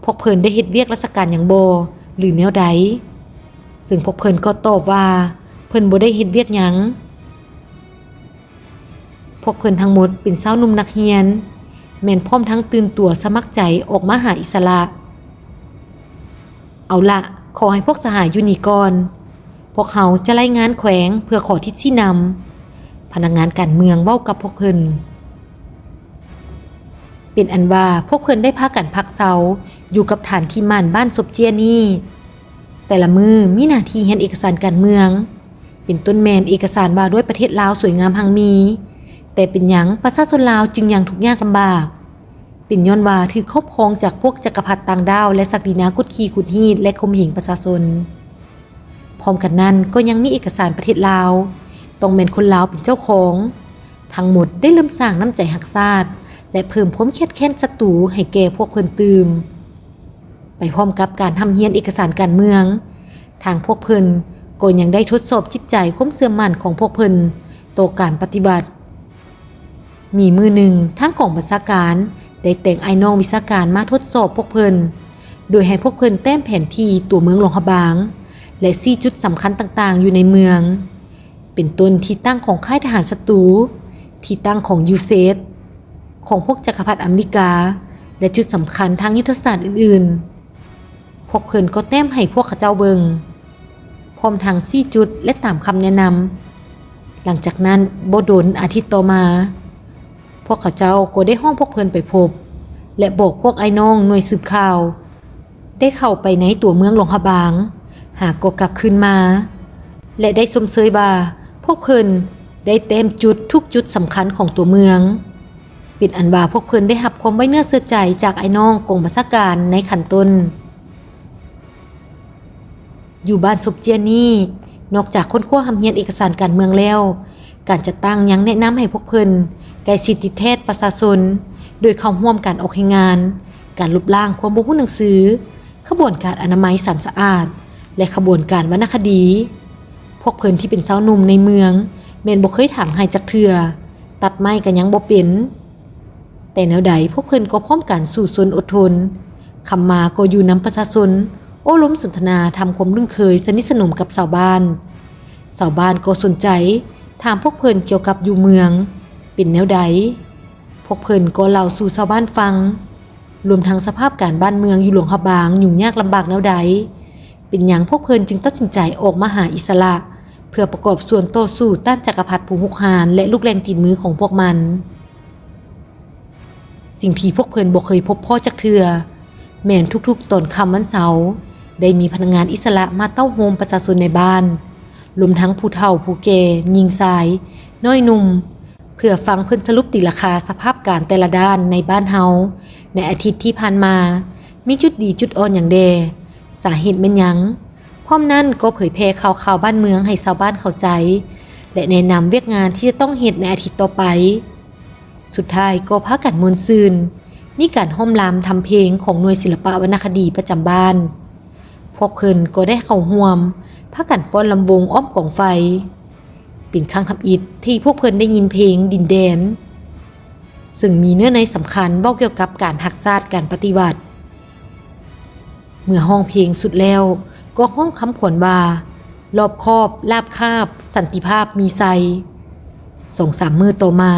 ພວກເພິ່ນໄດ້ເຮັດວຽກລາຊະການຫຍັງບໍ່ ຫຼື ແນວໃດ? ເຊິ່ງພວກເພິ່ນກໍຕອບວ່າ ເພິ່ນບໍ່ໄດ້ເຮັດວຽກຫຍັງ. ພວກເພິ່ນທັງໝົດເປັນຊາວໜຸ່ມນັກຮຽນ, ແມ່ນພ້ອມທັງຕື່ນຕົວສະໝັກໃຈອອກມາຫາອິດສະຫຼະ. ເອົາລະ, ຂໍໃຫ້ພວກສະຫາຍຢູ່ນີ້ກ່ອນ. ພວກເຮົາຈະລາຍງານແຂວງເພື່ອຂໍທິດຊີ້ນຳ, ພະນັກງານການເມືອງເວົ້າກັບພວກເພິ່ນ. ເປັນອັນວ່າພວກເພິ່ນໄດ້ພາກັນພັກເຊົາຢູ່ກັບຖານທີ່ໝັ່ນບ້ານສົບເຈ້ຍນີ້. ແຕ່ລະມື້ມີໜ້າທີ່ຮຽນເອກະສານການເມືອງ, ເປັນຕົ້ນແມ່ນເອກະສານວ່າດ້ວຍປະເທດລາວສວຍງາມຮັ່ງມີ. ແຕ່ເປັນຫຍັງປະຊາຊົນລາວຈຶ່ງຍັງທຸກຍາກລຳບາກ? ເປັນຍ້ອນວ່າຖືກຄອບຄອງຈາກພວກຈັກກະພັດຕ່າງດ້າວ ແລະ ສັກດີນາກົດຂີ່ຂູດຮີດ ແລະ ຂົ່ມເຫງປະຊາຊົນ. ພ້ອມກັນນັ້ນກໍຍັງມີເອກະສານປະເທດລາວ ຕ້ອງແມ່ນຄົນລາວເປັນເຈົ້າຂອງ. ທັງໝົດໄດ້ເລີ່ມສ້າງນ້ຳໃຈຮັກຊາດ ແລະ ເພີ່ມຄວາມຄຽດແຄ້ນສັດຕູໃຫ້ແກ່ພວກເພິ່ນຕື່ມ. ໄປພ້ອມກັບການຮ່ຳຮຽນເອກະສານການເມືອງ, ທາງພວກເພິ່ນກໍຍັງໄດ້ທົດສອບຈິດໃຈຄວາມເຊື່ອໝັ້ນຂອງພວກເພິ່ນຕໍ່ການປະຕິວັດ. ມີມື້ໜຶ່ງ, ທາງກອງບັນຊາການໄດ້ແຕ່ງອ້າຍນ້ອງວິຊາການມາທົດສອບພວກເພິ່ນ, ໂດຍໃຫ້ພວກເພິ່ນແຕ້ມແຜນທີ່ຕົວເມືອງຫຼວງພະບາງ ແລະ ຊີ້ຈຸດສຳຄັນຕ່າງໆຢູ່ໃນເມືອງ, ເປັນຕົ້ນທີ່ຕັ້ງຂອງຄ້າຍທະຫານສັດຕູ, ທີ່ຕັ້ງຂອງຢູເຊດ, ຂອງພວກຈັກກະພັດອາເມລິກາ ແລະ ຈຸດສຳຄັນທາງຍຸດທະສາດອື່ນໆ. ພວກເພິ່ນກໍແຕ້ມໃຫ້ພວກເຂົາເຈົ້າເບິ່ງ, ພ້ອມທັງຊີ້ຈຸດ ແລະ ຕາມຄຳແນະນຳ. ຫຼັງຈາກນັ້ນບໍ່ດົນ, ອາທິດຕໍ່ມາ, ພວກເຂົາເຈົ້າກໍໄດ້ຮ້ອງພວກເພິ່ນໄປພົບ ແລະ ບອກພວກອ້າຍນ້ອງໜ່ວຍສືບຂ່າວ ໄດ້ເຂົ້າໄປໃນຕົວເມືອງຫຼວງພະບາງ, ຫາກໍກັບຄືນມາ ແລະ ໄດ້ຊົມເຊີຍວ່າພວກເພິ່ນໄດ້ແຕ້ມຈຸດທຸກຈຸດສຳຄັນຂອງຕົວເມືອງ. ເປັນອັນວ່າພວກເພິ່ນໄດ້ຮັບຄວາມໄວ້ເນື້ອເຊື່ອໃຈຈາກອ້າຍນ້ອງກອງບັນຊາການໃນຂັ້ນຕົ້ນ. ຢູ່ບ້ານສົບເຈ້ຍນີ້, ນອກຈາກຄົ້ນຄວ້າຮ່ຳຮຽນເອກະສານການເມືອງແລ້ວ, ການຈັດຕັ້ງຍັງແນະນຳໃຫ້ພວກເພິ່ນໃກ້ຊິດຕິດແທດປະຊາຊົນ, ໂດຍເຂົ້າຮ່ວມການອອກແຮງງານ, ການລົບລ້າງຄວາມບໍ່ຮູ້ໜັງສື, ຂະບວນການອະນາໄມສາມສະອາດ ແລະ ຂະບວນການວັນນະຄະດີ. ພວກເພິ່ນທີ່ເປັນຊາວໜຸ່ມໃນເມືອງ ແມ່ນບໍ່ເຄີຍຖາງໄຮ່ຈັກເທື່ອ, ຕັດໄມ້ກໍຍັງບໍ່ເປັນ. ແຕ່ແນວໃດພວກເພິ່ນກໍພ້ອມກັນສູ້ຊົນອົດທົນ, ຄຳມາກໍຢູ່ນຳປະຊາຊົນ, ໂອ້ລົມສົນທະນາ, ທຳຄວາມຄຸ້ນເຄີຍສະໜິດສະໜົມກັບຊາວບ້ານ. ຊາວບ້ານກໍສົນໃຈຖາມພວກເພິ່ນກ່ຽວກັບຢູ່ເມືອງເປັນແນວໃດ. ພວກເພິ່ນກໍເລົ່າສູ່ຊາວບ້ານຟັງ, ລວມທັງສະພາບການບ້ານເມືອງຢູ່ຫຼວງພະບາງຫຍຸ້ງຍາກລຳບາກແນວໃດ. ເປັນຫຍັງພວກເພິ່ນຈຶ່ງຕັດສິນໃຈອອກມາຫາອິດສະຫຼະ ເພື່ອປະກອບສ່ວນຕໍ່ສູ້ຕ້ານຈັກກະພັດຜູ້ຮຸກຮານ ແລະ ລູກແລ່ນຕີນມືຂອງພວກມັນ? ສິ່ງທີ່ພວກເພິ່ນບໍ່ເຄີຍພົບພໍ້ຈັກເທື່ອ ແມ່ນທຸກໆຕອນຄ່ຳວັນເສົາ ໄດ້ມີພະນັກງານອິດສະຫຼະມາເຕົ້າໂຮມປະຊາຊົນໃນບ້ານ, ລວມທັງຜູ້ເຖົ້າຜູ້ແກ່, ຍິງຊາຍ, ນ້ອຍໜຸ່ມ, ເພື່ອຟັງເພິ່ນສະຫຼຸບຕີລາຄາສະພາບການແຕ່ລະດ້ານໃນບ້ານເຮົາ ໃນອາທິດທີ່ຜ່ານມາ ມີຈຸດດີຈຸດອ່ອນຫຍັງແດ່? ສາເຫດແມ່ນຫຍັງ? ພ້ອມນັ້ນກໍເຜີຍແຜ່ຂ່າວຄາວບ້ານເມືອງໃຫ້ຊາວບ້ານເຂົ້າໃຈ ແລະ ແນະນຳວຽກງານທີ່ຈະຕ້ອງເຮັດໃນອາທິດຕໍ່ໄປ. ສຸດທ້າຍກໍພາກັນມ່ວນຊື່ນ, ມີການຮ້ອມລຳທຳເພງຂອງໜ່ວຍສິລະປະວັນນະຄະດີປະຈຳບ້ານ. ພວກເພິ່ນກໍໄດ້ເຂົ້າຮ່ວມ, ພາກັນຟ້ອນລຳວົງອ້ອມກອງໄຟ. ເປັນຄັ້ງທຳອິດທີ່ພວກເພິ່ນໄດ້ຍິນເພງດິນແດນ, ເຊິ່ງມີເນື້ອໃນສຳຄັນເວົ້າກ່ຽວກັບການຮັກຊາດ, ການປະຕິວັດ. ເມື່ອຮ້ອງເພງສຸດແລ້ວ ກໍຮ້ອງຄຳຂວັນວ່າ ລອບຄອບ, ລາບຄາບ, ສັນຕິພາບມີໄຊ. ສອງສາມມື້ຕໍ່ມາ,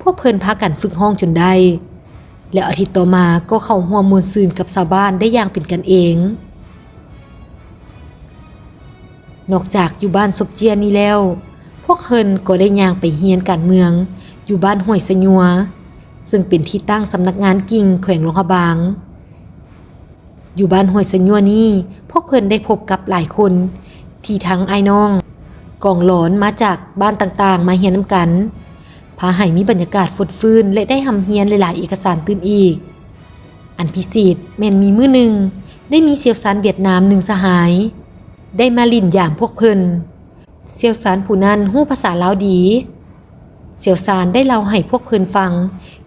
ພວກເພິ່ນພາກັນຝຶກຮ້ອງຈົນໄດ້. ແລ້ວອາທິດຕໍ່ມາກໍເຂົ້າຮ່ວມມ່ວນຊື່ນກັບຊາວບ້ານໄດ້ຢ່າງເປັນກັນເອງ. ນອກຈາກຢູ່ບ້ານສົບເຈ້ຍນີ້ແລ້ວ, ພ ວກເພິ່ນກໍໄດ້ຍ່າງໄປຮຽນການເມືອງຢູ່ບ້ານຫ້ວຍສະຍົວ, ເຊິ່ງເປັນທີ່ຕັ້ງສຳນັກງານກິ່ງແຂວງຫຼວງພະບາງ. ຢູ່ບ້ານຫ້ວຍສະຍົວນີ້, ພວກເພິ່ນໄດ້ພົບກັບຫຼາຍຄົນທີ່ທັງອ້າຍນ້ອງກອງຫຼອນມາຈາກບ້ານຕ່າງໆມາຮຽນນຳກັນ, ພາໃຫ້ມີບັນຍາກາດຟົດຟື້ນ ແລະ ໄດ້ຮ່ຳຮຽນຫຼາຍໆເອກະສານຕື່ມອີກ. ອັນພິເສດແມ່ນມີມື້ໜຶ່ງ ໄດ້ມີຊ່ຽວຊານຫວຽດນາມໜຶ່ງສະຫາຍ ໄດ້ມາຫຼິ້ນຢາມພວກເພິ່ນ. ຊ່ຽວຊານຜູ້ນັ້ນຮູ້ພາສາລາວດີ. ຊ່ຽວຊານໄດ້ເລົ່າໃຫ້ພວກເພິ່ນຟັງ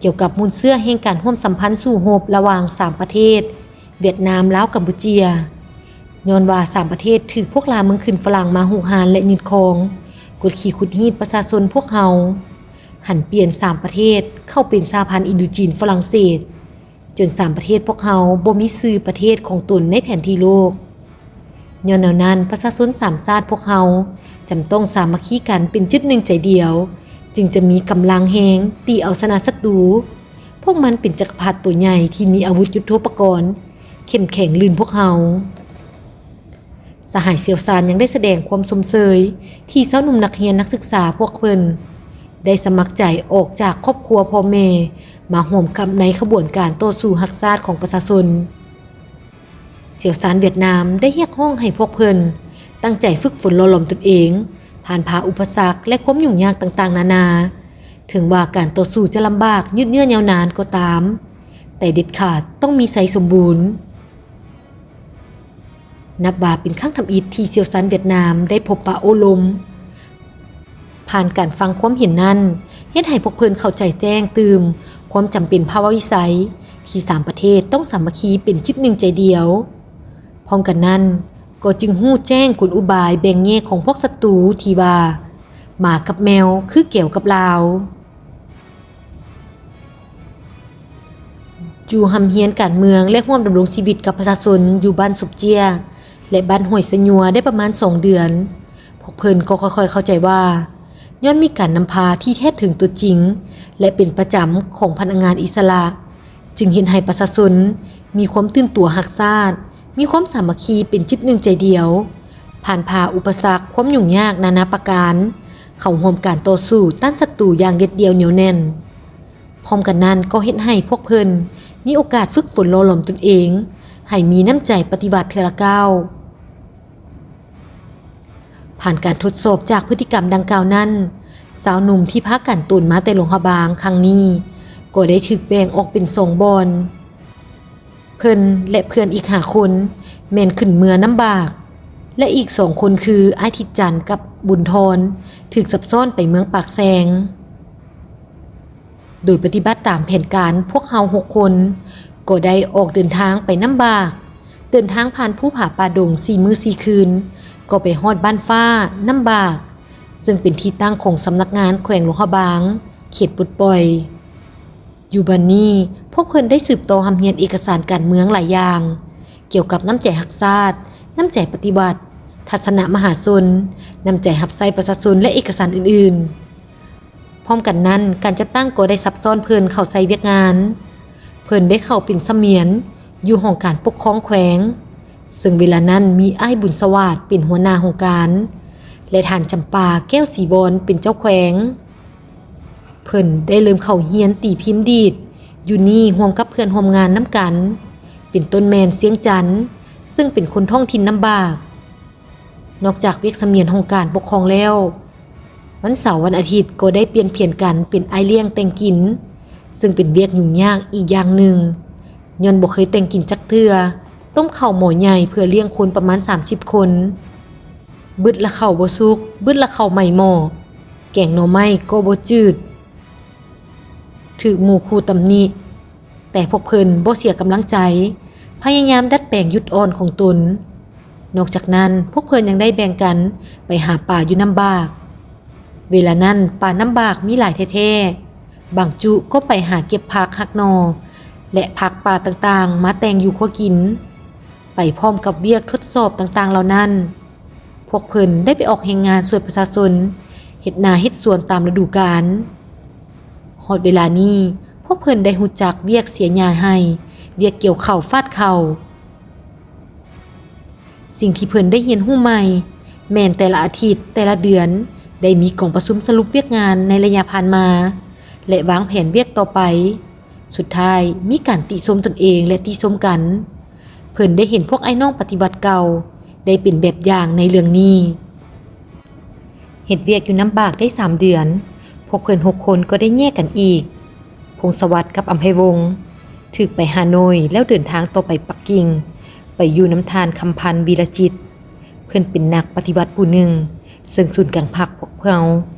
ກ່ຽວກັບມູນເຊື້ອແຫ່ງການຮ່ວມສຳພັນສູ້ຮົບລະຫວ່າງສາມປະເທດ ຫວຽດນາມ, ລາວ, ກຳປູເຈຍ. ຍ້ອນວ່າສາມປະເທດຖືກພວກລ່າເມືອງຂຶ້ນຝຣັ່ງມາຮຸກຮານ ແລະ ຍຶດຄອງ, ກົດຂີ່ຂູດຮີດປະຊາຊົນພວກເຮົາ, ຫັນປ່ຽນສາມປະເທດເຂົ້າເປັນສະຫະພັນອິນໂດຈີນຝຣັ່ງເສດ, ຈົນສາມປະເທດພວກເຮົາບໍ່ມີຊື່ປະເທດຂອງຕົນໃນແຜນທີ່ໂລກ. ຍ້ອນແນວນັ້ນ, ປະຊາຊົນສາມຊາດພວກເຮົາຈຳຕ້ອງສາມັກຄີກັນເປັນຈຸດໜຶ່ງໃຈດຽວ, ຈຶ່ງຈະມີກຳລັງແຮງຕີເອົາຊະນະສັດຕູ. ພວກມັນເປັນຈັກກະພັດຕົວໃຫຍ່ທີ່ມີອາວຸດຍຸດໂທປະກອນເຂັ້ມແຂງລື່ນພວກເຮົາ. ສະຫາຍຊ່ຽວຊານຍັງໄດ້ສະແດງຄວາມຊົມເຊີຍທີ່ຊາວໜຸ່ມນັກຮຽນນັກສຶກສາພວກເພິ່ນໄດ້ສະໝັກໃຈອອກຈາກຄອບຄົວພໍ່ແມ່ ມາຮ່ວມກັບໃນຂະບວນການຕໍ່ສູ້ຮັກຊາດຂອງປະຊາຊົນ. ຊ່ຽວຊານຫວຽດນາມໄດ້ຮຽກຮ້ອງໃຫ້ພວກເພິ່ນຕັ້ງໃຈຝຶກຝົນຫຼໍ່ຫຼອມຕົນເອງ, ຜ່ານຜ່າອຸປະສັກ ແລະ ຄວາມຫຍຸ້ງຍາກຕ່າງໆນານາ. ເຖິງວ່າການຕໍ່ສູ້ຈະລຳບາກ, ຍືດເຍື້ອຍາວນານກໍຕາມ, ແຕ່ເດັດຂາດຕ້ອງມີໄຊສົມບູນ. ນັບວ່າເປັນຄັ້ງທຳອິດທີ່ຊ່ຽວຊານຫວຽດນາມໄດ້ພົບປະໂອ້ລົມ. ຜ່ານການຟັງຄວາມເຫັນນັ້ນ, ເຮັດໃຫ້ພວກເພິ່ນເຂົ້າໃຈແຈ້ງຕື່ມຄວາມຈຳເປັນພາວະວິໄສທີ່ສາມປະເທດຕ້ອງສາມັກຄີເປັນຈຸດໜຶ່ງໃຈດຽວ. ພ້ອມກັນນັ້ນ, ກໍຈຶ່ງຮູ້ແຈ້ງກົນອຸບາຍແບ່ງແຍກຂອງພວກສັດຕູທີ່ວ່າ ໝາກັບແມວຄືແກວກັບລາວ. ຢູ່ຮ່ຳຮຽນການເມືອງ ແລະ ຮ່ວມດຳລົງຊີວິດກັບປະຊາຊົນຢູ່ບ້ານສົບເຈ້ຍ ແລະ ບ້ານຫ້ວຍສະຍົວໄດ້ປະມານສອງເດືອນ, ພວກເພິ່ນກໍຄ່ອຍໆເຂົ້າໃຈວ່າ ຍ້ອນມີການນຳພາທີ່ແທດເຖິງຕົວຈິງ ແລະ ເປັນປະຈຳຂອງພະນັກງານອິດສະຫຼະ, ຈຶ່ງເຮັດໃຫ້ປະຊາຊົນມີຄວາມຕື່ນຕົວຮັກຊາດ, ມີຄວາມສາມັກຄີເປັນຈິດໜຶ່ງໃຈດຽວ, ຜ່ານຜ່າອຸປະສັກ, ຄວາມຫຍຸ້ງຍາກນານາປະການ, ເຂົ້າຮ່ວມການຕໍ່ສູ້ຕ້ານສັດຕູຢ່າງເດັດດ່ຽວໜຽວແໜ້ນ. ພ້ອມກັນນັ້ນກໍເຮັດໃຫ້ພວກເພິ່ນມີໂອກາດຝຶກຝົນຫຼໍ່ຫຼອມຕົນເອງໃຫ້ມີນ້ຳໃຈປະຕິວັດເທື່ອລະກ້າວ. ຜ່ານການທົດສອບຈາກພຶດຕິກຳດັ່ງກ່າວນັ້ນ, ຊາວໜຸ່ມທີ່ພາກັນໂຕນມາແຕ່ຫຼວງພະບາງຄັ້ງນີ້ ກໍໄດ້ຖືກແບ່ງອອກເປັນສອງບ່ອນ. ເພິ່ນ ແລະ ເພື່ອນອີກຫ້າຄົນແມ່ນຂຶ້ນເມືອນ້ຳບາກ, ແລະ ອີກສອງຄົນຄືອ້າຍທິດຈັນກັບບຸນທອນ ຖືກສັບຊ້ອນໄປເມືອງປາກແຊງ. ໂດຍປະຕິບັດຕາມແຜນການ, ພວກເຮົາຫົກຄົນກໍໄດ້ອອກເດີນທາງໄປນ້ຳບາກ, ເດີນທາງຜ່ານພູຜາປ່າດົງສີ່ມື້ສີ່ຄືນ, ກໍໄປຮອດບ້ານຟ້ານ້ຳບາກ, ເຊິ່ງເປັນທີ່ຕັ້ງຂອງສຳນັກງານແຂວງຫຼວງພະບາງ ເຂດປົດປ່ອຍ. ຢູ່ບ້ານນີ້, ພວກເພິ່ນໄດ້ສືບຕໍ່ຮ່ຳຮຽນເອກະສານການເມືອງຫຼາຍຢ່າງ, ກ່ຽວກັບນ້ຳໃຈຮັກຊາດ, ນ້ຳໃຈປະຕິວັດ, ທັດສະນະມະຫາຊົນ, ນ້ຳໃຈຮັບໃຊ້ປະຊາຊົນ ແລະ ເອກະສານອື່ນໆ. ພ້ອມກັນນັ້ນ, ການຈັດຕັ້ງກໍໄດ້ຊັບຊ້ອນເພິ່ນເຂົ້າໃສ່ວຽກງານ. ເພິ່ນໄດ້ເຂົ້າເປັນສະໝຽນຢູ່ຫ້ອງການປົກຄອງແຂວງ, ເຊິ່ງເວລານັ້ນມີອ້າຍບຸນສະຫວາດເປັນຫົວໜ້າຫ້ອງການ ແລະ ທ່ານຈຳປາ ແກ້ວສີວອນ ເປັນເຈົ້າແຂວງ. ເພິ່ນໄດ້ເລີ່ມເຂົ້າຮຽນຕີພິມດີດຢູ່ນີ້ຮ່ວມກັບເພື່ອນຮ່ວມງານນຳກັນ, ເປັນຕົ້ນແມ່ນຊຽງຈັນ ເຊິ່ງເປັນຄົນທ້ອງຖິ່ນນ້ຳບາກ. ນອກຈາກວຽກສະໝຽນຫ້ອງການປົກຄອງແລ້ວ, ວັນເສົາວັນອາທິດກໍໄດ້ປ່ຽນຜຽນກັນເປັນອ້າຍລ້ຽງແຕ່ງກິນ, ເຊິ່ງເປັນວຽກຫຍຸ້ງຍາກອີກຢ່າງໜຶ່ງ, ຍ້ອນບໍ່ເຄີຍແຕ່ງກິນຈັກເທື່ອ, ຕົ້ມເຂົ້າໝໍ້ໃຫຍ່ເພື່ອລ້ຽງຄົນປະມານສາມສິບຄົນ. ບຶດລະເຂົ້າບໍ່ສຸກ, ບຶດລະເຂົ້າໄໝ້ໝໍ້, ແກງໜໍ່ໄມ້ກໍບໍ່ຈືດ, ຖືກໝູ່ຄູ່ຕຳໜິ, ແຕ່ພວກເພິ່ນບໍ່ເສຍກຳລັງໃຈ, ພະຍາຍາມດັດແປງຈຸດອ່ອນຂອງຕົນ. ນອກຈາກນັ້ນ, ພວກເພິ່ນຍັງໄດ້ແບ່ງກັນໄປຫາປາຢູ່ນ້ຳບາກ. ເວລານັ້ນ, ປານ້ຳບາກມີຫຼາຍແທ້ໆ, ບາງຈຸກໍໄປຫາເກັບຜັກຫັກໜໍ່ ແລະ ຜັກປ່າຕ່າງໆມາແຕ່ງຢູ່ຄົວກິນ. ໄປພ້ອມກັບວຽກທົດສອບຕ່າງໆເຫຼົ່ານັ້ນ, ພວກເພິ່ນໄດ້ໄປອອກແຮງງານຊ່ວຍປະຊາຊົນເຮັດນາເຮັດສວນຕາມລະດູການ. ຮອດເວລານີ້, ພວກເພິ່ນໄດ້ຮູ້ຈັກວຽກເສຍຫຍ້າໄຮ່, ວຽກກ່ຽວເຂົ້າຟາດເຂົ້າ. ສິ່ງທີ່ເພິ່ນໄດ້ຮຽນຮູ້ໃໝ່ ແມ່ນແຕ່ລະອາທິດ, ແຕ່ລະເດືອນ, ໄ ໄດ້ມີກອງປະຊຸມສະຫຼຸບວຽກງານໃນໄລຍະຜ່ານມາ ແລະ ວາງແຜນວຽກຕໍ່ໄປ. ສຸດທ້າຍມີການຕິຊົມຕົນເອງ ແລະ ຕິຊົມກັນ. ເພິ່ນໄດ້ເຫັນພວກອ້າຍນ້ອງປະຕິວັດເກົ່າໄດ້ເປັນແບບຢ່າງໃນເລື່ອງນີ້. ເຮັດວຽກຢູ່ນ້ຳບາກໄດ້ສາມເດືອນ, ພວກເພິ່ນຫົກຄົນກໍໄດ້ແຍກກັນອີກ. ພົງສະຫວັດກັບອຳໄພວົງຖືກໄປຮ່າໂນ້ຍ ແລ້ວເດີນທາງຕໍ່ໄປປັກກິ່ງ, ໄປຢູ່ນຳທ່ານຄຳພັນ ວີລະຈິດ. ເພິ່ນເປັນນັກປະຕິວັດຜູ້ໜຶ່ງ ເຊິ່ງສູນກາງພັກພວກເຮົາ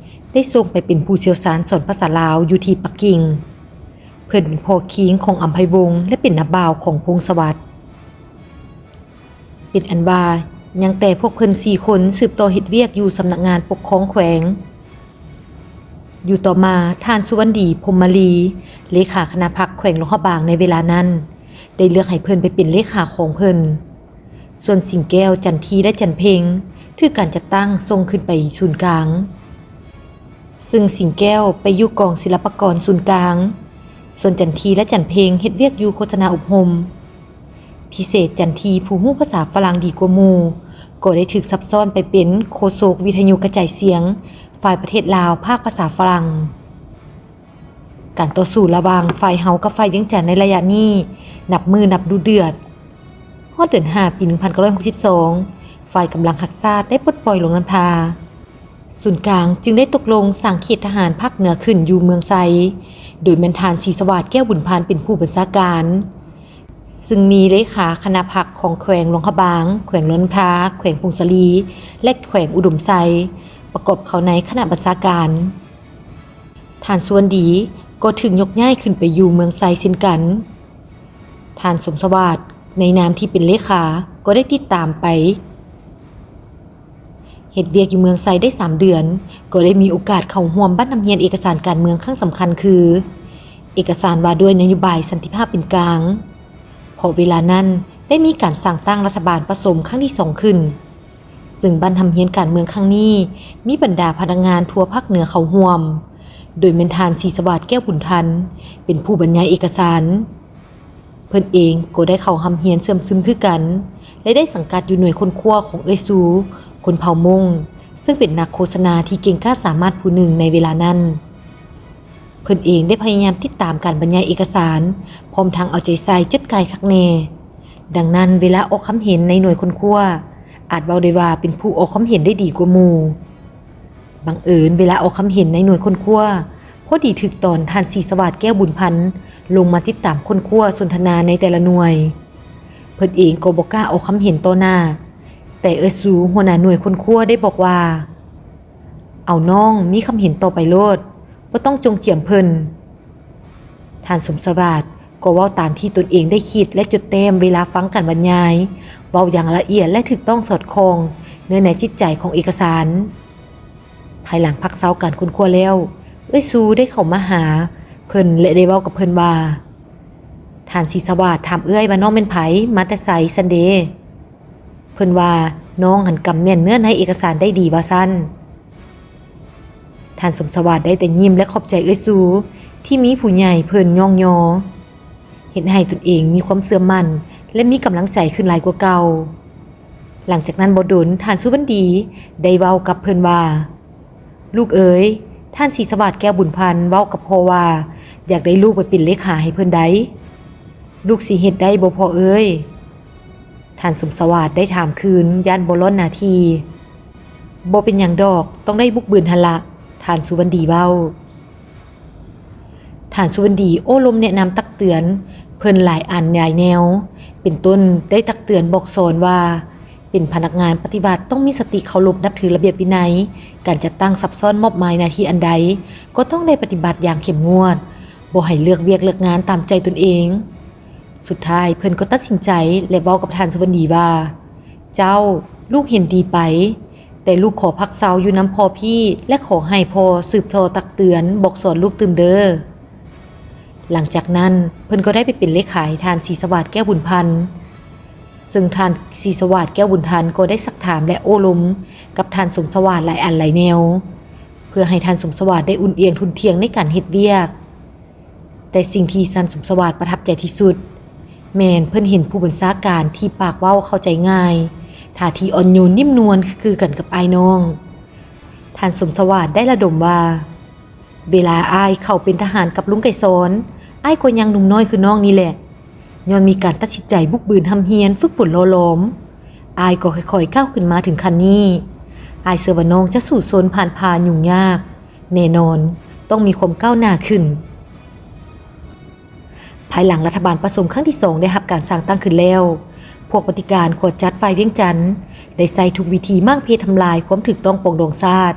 ໄດ້ສົ່ງໄປເປັນຜູ້ຊ່ຽວຊານສອນພາສາລາວຢູ່ທີ່ປັກກິ່ງ. ເພິ່ນເປັນພໍ່ຄີງຂອງອຳໄພວົງ ແລະ ເປັນນ້າບ່າວຂອງພົງສະຫວັດ. ເປັນອັນວ່າຍັງແຕ່ພວກເພິ່ນສີ່ຄົນສືບຕໍ່ເຮັດວຽກຢູ່ສຳນັກງານປົກຄອງແຂວງ. ຢູ່ຕໍ່ມາ, ທ່ານ ສຸວັນດີ ພົມມະລີ, ເລຂາຄະນະພັກແຂວງຫຼວງພະບາງໃນເວລານັ້ນ ໄດ້ເລືອກໃຫ້ເພິ່ນໄປເປັນເລຂາຂອງເພິ່ນ. ສ່ວນສິງແກ້ວ, ຈັນທີ ແລະ ຈັນເພັງ ຖືກການຈັດຕັ້ງສົ່ງຂຶ້ນໄປສູນກາງ. ຊຶ່ງສິງແກ້ວໄປຢູ່ກອງສິລະປະກອນສູນກາງ, ສ່ວນຈັນທີ ແລະ ຈັນເພັງເຮັດວຽກຢູ່ໂຄສະນາອົບຮົມ. ພິເສດ ຈັນທີ ຜູ້ຮູ້ພາສາຝຣັ່ງດີກວ່າໝູ່ ກໍໄດ້ຖືກສັບຊ້ອນໄປເປັນໂຄສົກວິທະຍຸກະຈາຍສຽງ ຝ່າຍປະເທດລາວ ພາກພາສາຝຣັ່ງ. ການຕໍ່ສູ້ລະຫວ່າງຝ່າຍເຮົາກັບຝ່າຍວຽງຈັນໃນໄລຍະນີ້ນັບມື້ນັບດຸເດືອດ. ຮອດເດືອນຫ້າ ປີໜຶ່ງພັນເກົ້າຮ້ອຍຫົກສິບສອງ ຝ່າຍກຳລັງຮັກຊາດໄດ້ປົດປ່ອຍຫຼວງນ້ຳທາ. ສູນກາງຈຶ່ງໄດ້ຕົກລົງສ້າງເຂດທະຫານພາກເໜືອຂຶ້ນຢູ່ເມືອງໄຊ, ໂດຍແມ່ນທ່ານ ສີສະຫວາດ ແກ້ວບຸນພັນ ເປັນຜູ້ບັນຊາການ, ຊຶ່ງມີເລຂາຄະນະພັກຂອງແຂວງຫຼວງພະບາງ, ແຂວງຫຼວງນ້ຳທາ, ແຂວງຜົ້ງສາລີ ແລະ ແຂວງອຸດົມໄຊ ປະກອບເຂົ້າໃນຄະນະບັນຊາການ. ທ່ານ ສຸວັນດີ ກໍຖືກຍົກຍ້າຍຂຶ້ນໄປຢູ່ເມືອງໄຊເຊັ່ນກັນ. ທ່ານ ສົມສະຫວາດ ໃນນາມທີ່ເປັນເລຂາ ກໍໄດ້ຕິດຕາມໄປ. ເຮັດວຽກຢູ່ເມືອງໄຊໄດ້ສາມເດືອນ, ກໍໄດ້ມີໂອກາດເຂົ້າຮ່ວມບັ້ນນຳຮຽນເອກະສານການເມືອງຄັ້ງສຳຄັນ ຄື ເອກະສານວ່າດ້ວຍນະໂຍບາຍສັນຕິພາບເປັນກາງ, ເພາະເວລານັ້ນໄດ້ມີການສ້າງຕັ້ງລັດຖະບານປະສົມຄັ້ງທີສອງຂຶ້ນ. ຊຶ່ງບັ້ນຮຳຮຽນການເມືອງຄັ້ງນີ້ ມີບັນດາພະນັກງານທົ່ວພາກເໜືອເຂົ້າຮ່ວມ, ໂດຍແມ່ນທ່ານ ສີສະຫວາດ ແກ້ວບຸນທັນ ເປັນຜູ້ບັນຍາຍເອກະສານ. ເພິ່ນເອງກໍໄດ້ເຂົ້າຮ່ຳຮຽນເຊື່ອມຊຶມຄືກັນ ແລະ ໄດ້ສັງກັດຢູ່ໜ່ວຍຄົ້ນຄວ້າຂອງເອື້ອຍຊູ ຄົນເຜົ່າມົ້ງ ເຊິ່ງເປັນນັກໂຄສະນາທີ່ເກັ່ງກ້າສາມາດຜູ້ໜຶ່ງໃນເວລານັ້ນ. ເພິ່ນເອງໄດ້ພະຍາຍາມຕິດຕາມການບັນຍາຍເອກະສານ, ພ້ອມທັງເອົາໃຈໃສ່ຈົດກາຍຄັກແນ່. ດັ່ງນັ້ນ, ເວລາອອກຄຳເຫັນໃນໜ່ວຍຄົ້ນຄວ້າ, ອາດເວົ້າໄດ້ວ່າເປັນຜູ້ອອກຄຳເຫັນໄດ້ດີກວ່າໝູ່. ບັງເອີນເວລາອອກຄຳເຫັນໃນໜ່ວຍຄົ້ນຄວ້າ ພໍດີຖືກຕອນທ່ານ ສີສະຫວາດ ແກ້ວບຸນພັນ ລົງມາຕິດຕາມຄົ້ນຄວ້າສົນທະນາໃນແຕ່ລະໜ່ວຍ. ເພິ່ນເອງກໍບໍ່ກ້າອອກຄຳເຫັນຕໍ່ໜ້າ, ແຕ່ເອື້ອຍຊູ ຫົວໜ້າໜ່ວຍຄົ້ນຄວ້າໄດ້ບອກວ່າ, ເອົານ້ອງມີຄຳເຫັນຕໍ່ໄປໂລດ, ບໍ່ຕ້ອງຈົງຈຽມເພິ່ນ. ທ່ານ ສົມສະຫວາດ ກໍເວົ້າຕາມທີ່ຕົນເອງໄດ້ຄິດ ແລະ ຈົດແຕ້ມເວລາຟັງການບັນຍາຍ, ເວົ້າຢ່າງລະອຽດ ແລະ ຖືກຕ້ອງສອດຄ່ອງເນື້ອໃນຈິດໃຈຂອງເອກະສານ. ພາຍຫຼັງພັກເຊົາການຄົ້ນຄວ້າແລ້ວ, ເອື້ອຍຊູໄດ້ເຂົ້າມາຫາເພິ່ນ ແລະ ໄດ້ເວົ້າກັບເພິ່ນວ່າ, ທ່ານ ສີສະຫວາດ ຖາມເອື້ອຍວ່ານ້ອງແມ່ນໃຜ, ມາແຕ່ໃສຊັ້ນເດ? ເພິ່ນວ່ານ້ອງຫັ້ນກຳແໜ້ນເນື້ອໃນເອກະສານໄດ້ດີວ່າຊັ້ນ. ທ່ານ ສົມສະຫວາດ ໄດ້ແຕ່ຍິ້ມ ແລະ ຂອບໃຈເອື້ອຍຊູ ທີ່ມີຜູ້ໃຫຍ່ເພິ່ນຍ້ອງຍໍ, ເຮັດໃຫ້ຕົນເອງມີຄວາມເຊື່ອໝັ້ນ ແລະ ມີກຳລັງໃຈຂຶ້ນຫຼາຍກວ່າເກົ່າ. ຫຼັງຈາກນັ້ນບໍ່ດົນ, ທ່ານ ສຸວັນດີ ໄດ້ເວົ້າກັບເພິ່ນວ່າ, ລູກເອີຍ, ທ່ານ ສີສະຫວາດ ແກ້ວບຸນພັນ ເວົ້າກັບພໍ່ວ່າ ຢາກໄດ້ລູກໄປເປັນເລຂາໃຫ້ເພິ່ນໃດ໋. ລູກຊິເຮັດໄດ້ບໍ່ພໍ່ເອີຍ? ທ່ານ ສົມສະຫວາດ ໄດ້ຖາມຄືນ, ຢ້ານບໍ່ລ້ອນໜ້າທີ່. ບໍ່ເປັນຫຍັງດອກ, ຕ້ອງໄດ້ບຸກບືນຫັ້ນລະ, ທ່ານ ສຸວັນດີ ເວົ້າ. ທ່ານ ສຸວັນດີ ໂອ້ລົມແນະນຳຕັກເຕືອນເພິ່ນຫຼາຍອັນຫຼາຍແນວ, ເປັນຕົ້ນໄດ້ຕັກເຕືອນບອກສອນວ່າ ເປັນພະນັກງານປະຕິວັດຕ້ອງມີສະຕິເຄົາລົບນັບຖືລະບຽບວິໄນ, ການຈັດຕັ້ງຊັບຊ້ອນມອບໝາຍໜ້າທີ່ອັນໃດ ກໍຕ້ອງໄດ້ປະຕິບັດຢ່າງເຂັ້ມງວດ, ບໍ່ໃຫ້ເລືອກວຽກເລືອກງານຕາມໃຈຕົນເອງ. ສຸດທ້າຍເພິ່ນກໍຕັດສິນໃຈ ແລະ ເວົ້າກັບທ່ານ ສຸວັນດີ ວ່າ, ເຈົ້າ, ລູກເຫັນດີໄປ, ແຕ່ລູກຂໍພັກເຊົາຢູ່ນຳພໍ່ພີ່ ແລະ ຂໍໃຫ້ພໍ່ສືບຕໍ່ຕັກເຕືອນບອກສອນລູກຕື່ມເດີ. ຫຼັງຈາກນັ້ນເພິ່ນກໍໄດ້ໄປເປັນເລຂາໃຫ້ທ່ານ ສີສະຫວາດ ແກ້ວບຸນພັນ, ເຊິ່ງທ່ານ ສີສະຫວາດ ແກ້ວບຸນທັນ ກໍໄດ້ຊັກຖາມ ແລະ ໂອ້ລົມກັບທ່ານ ສົມສະຫວາດ ຫຼາຍອັນຫຼາຍແນວ, ເພື່ອໃຫ້ທ່ານ ສົມສະຫວາດ ໄດ້ອຸ່ນອຽງທຸ່ນທ່ຽງໃນການເຮັດວຽກ. ແຕ່ສິ່ງທີ່ທ່ານ ສົມສະຫວາດ ປະທັບໃຈທີ່ສຸດ ແມ່ນເພິ່ນເຫັນຜູ້ບັນຊາການທີ່ປາກເວົ້າເຂົ້າໃຈງ່າຍ, ທ່າທີອ່ອນໂຍນ, ນຸ້ມນວນຄືກັນກັບອ້າຍນ້ອງ. ທ່ານສົມສະຫວາດໄດ້ລະດົມວ່າ, ເວລາອ້າຍເຂົ້າເປັນທະຫານກັບລຸງໄກສອນ, ອ້າຍກໍຍັງໜຸ່ມນ້ອຍຄືນ້ອງນີ້ແຫຼະ. ຍ້ອນມີການຕັດສິນໃຈບຸກບືນຮ່ຳຮຽນ, ຝຶກຝົນຫຼໍ່ຫຼອມ, ອ້າຍກໍຄ່ອຍໆກ້າວຂຶ້ນມາເຖິງຂັ້ນນີ້. ອ້າຍເຊື່ອວ່ານ້ອງຈະສູ້ຊົນຜ່ານຜ່າຫຍຸ້ງຍາກ. ແນ່ນອນ, ຕ້ອງມີຄວາມກ້າວໜ້າຂຶ້ນ. ພາຍຫຼັງລັດຖະບານປະສົມຄັ້ງທີສອງໄດ້ຮັບການສ້າງຕັ້ງຂຶ້ນແລ້ວ, ພວກປະຕິການຂົວຈັດຝ່າຍວຽງຈັນ ໄດ້ໃຊ້ທຸກວິທີມ້າງເພທຳລາຍຄວາມຖືກຕ້ອງປອງດອງຊາດ,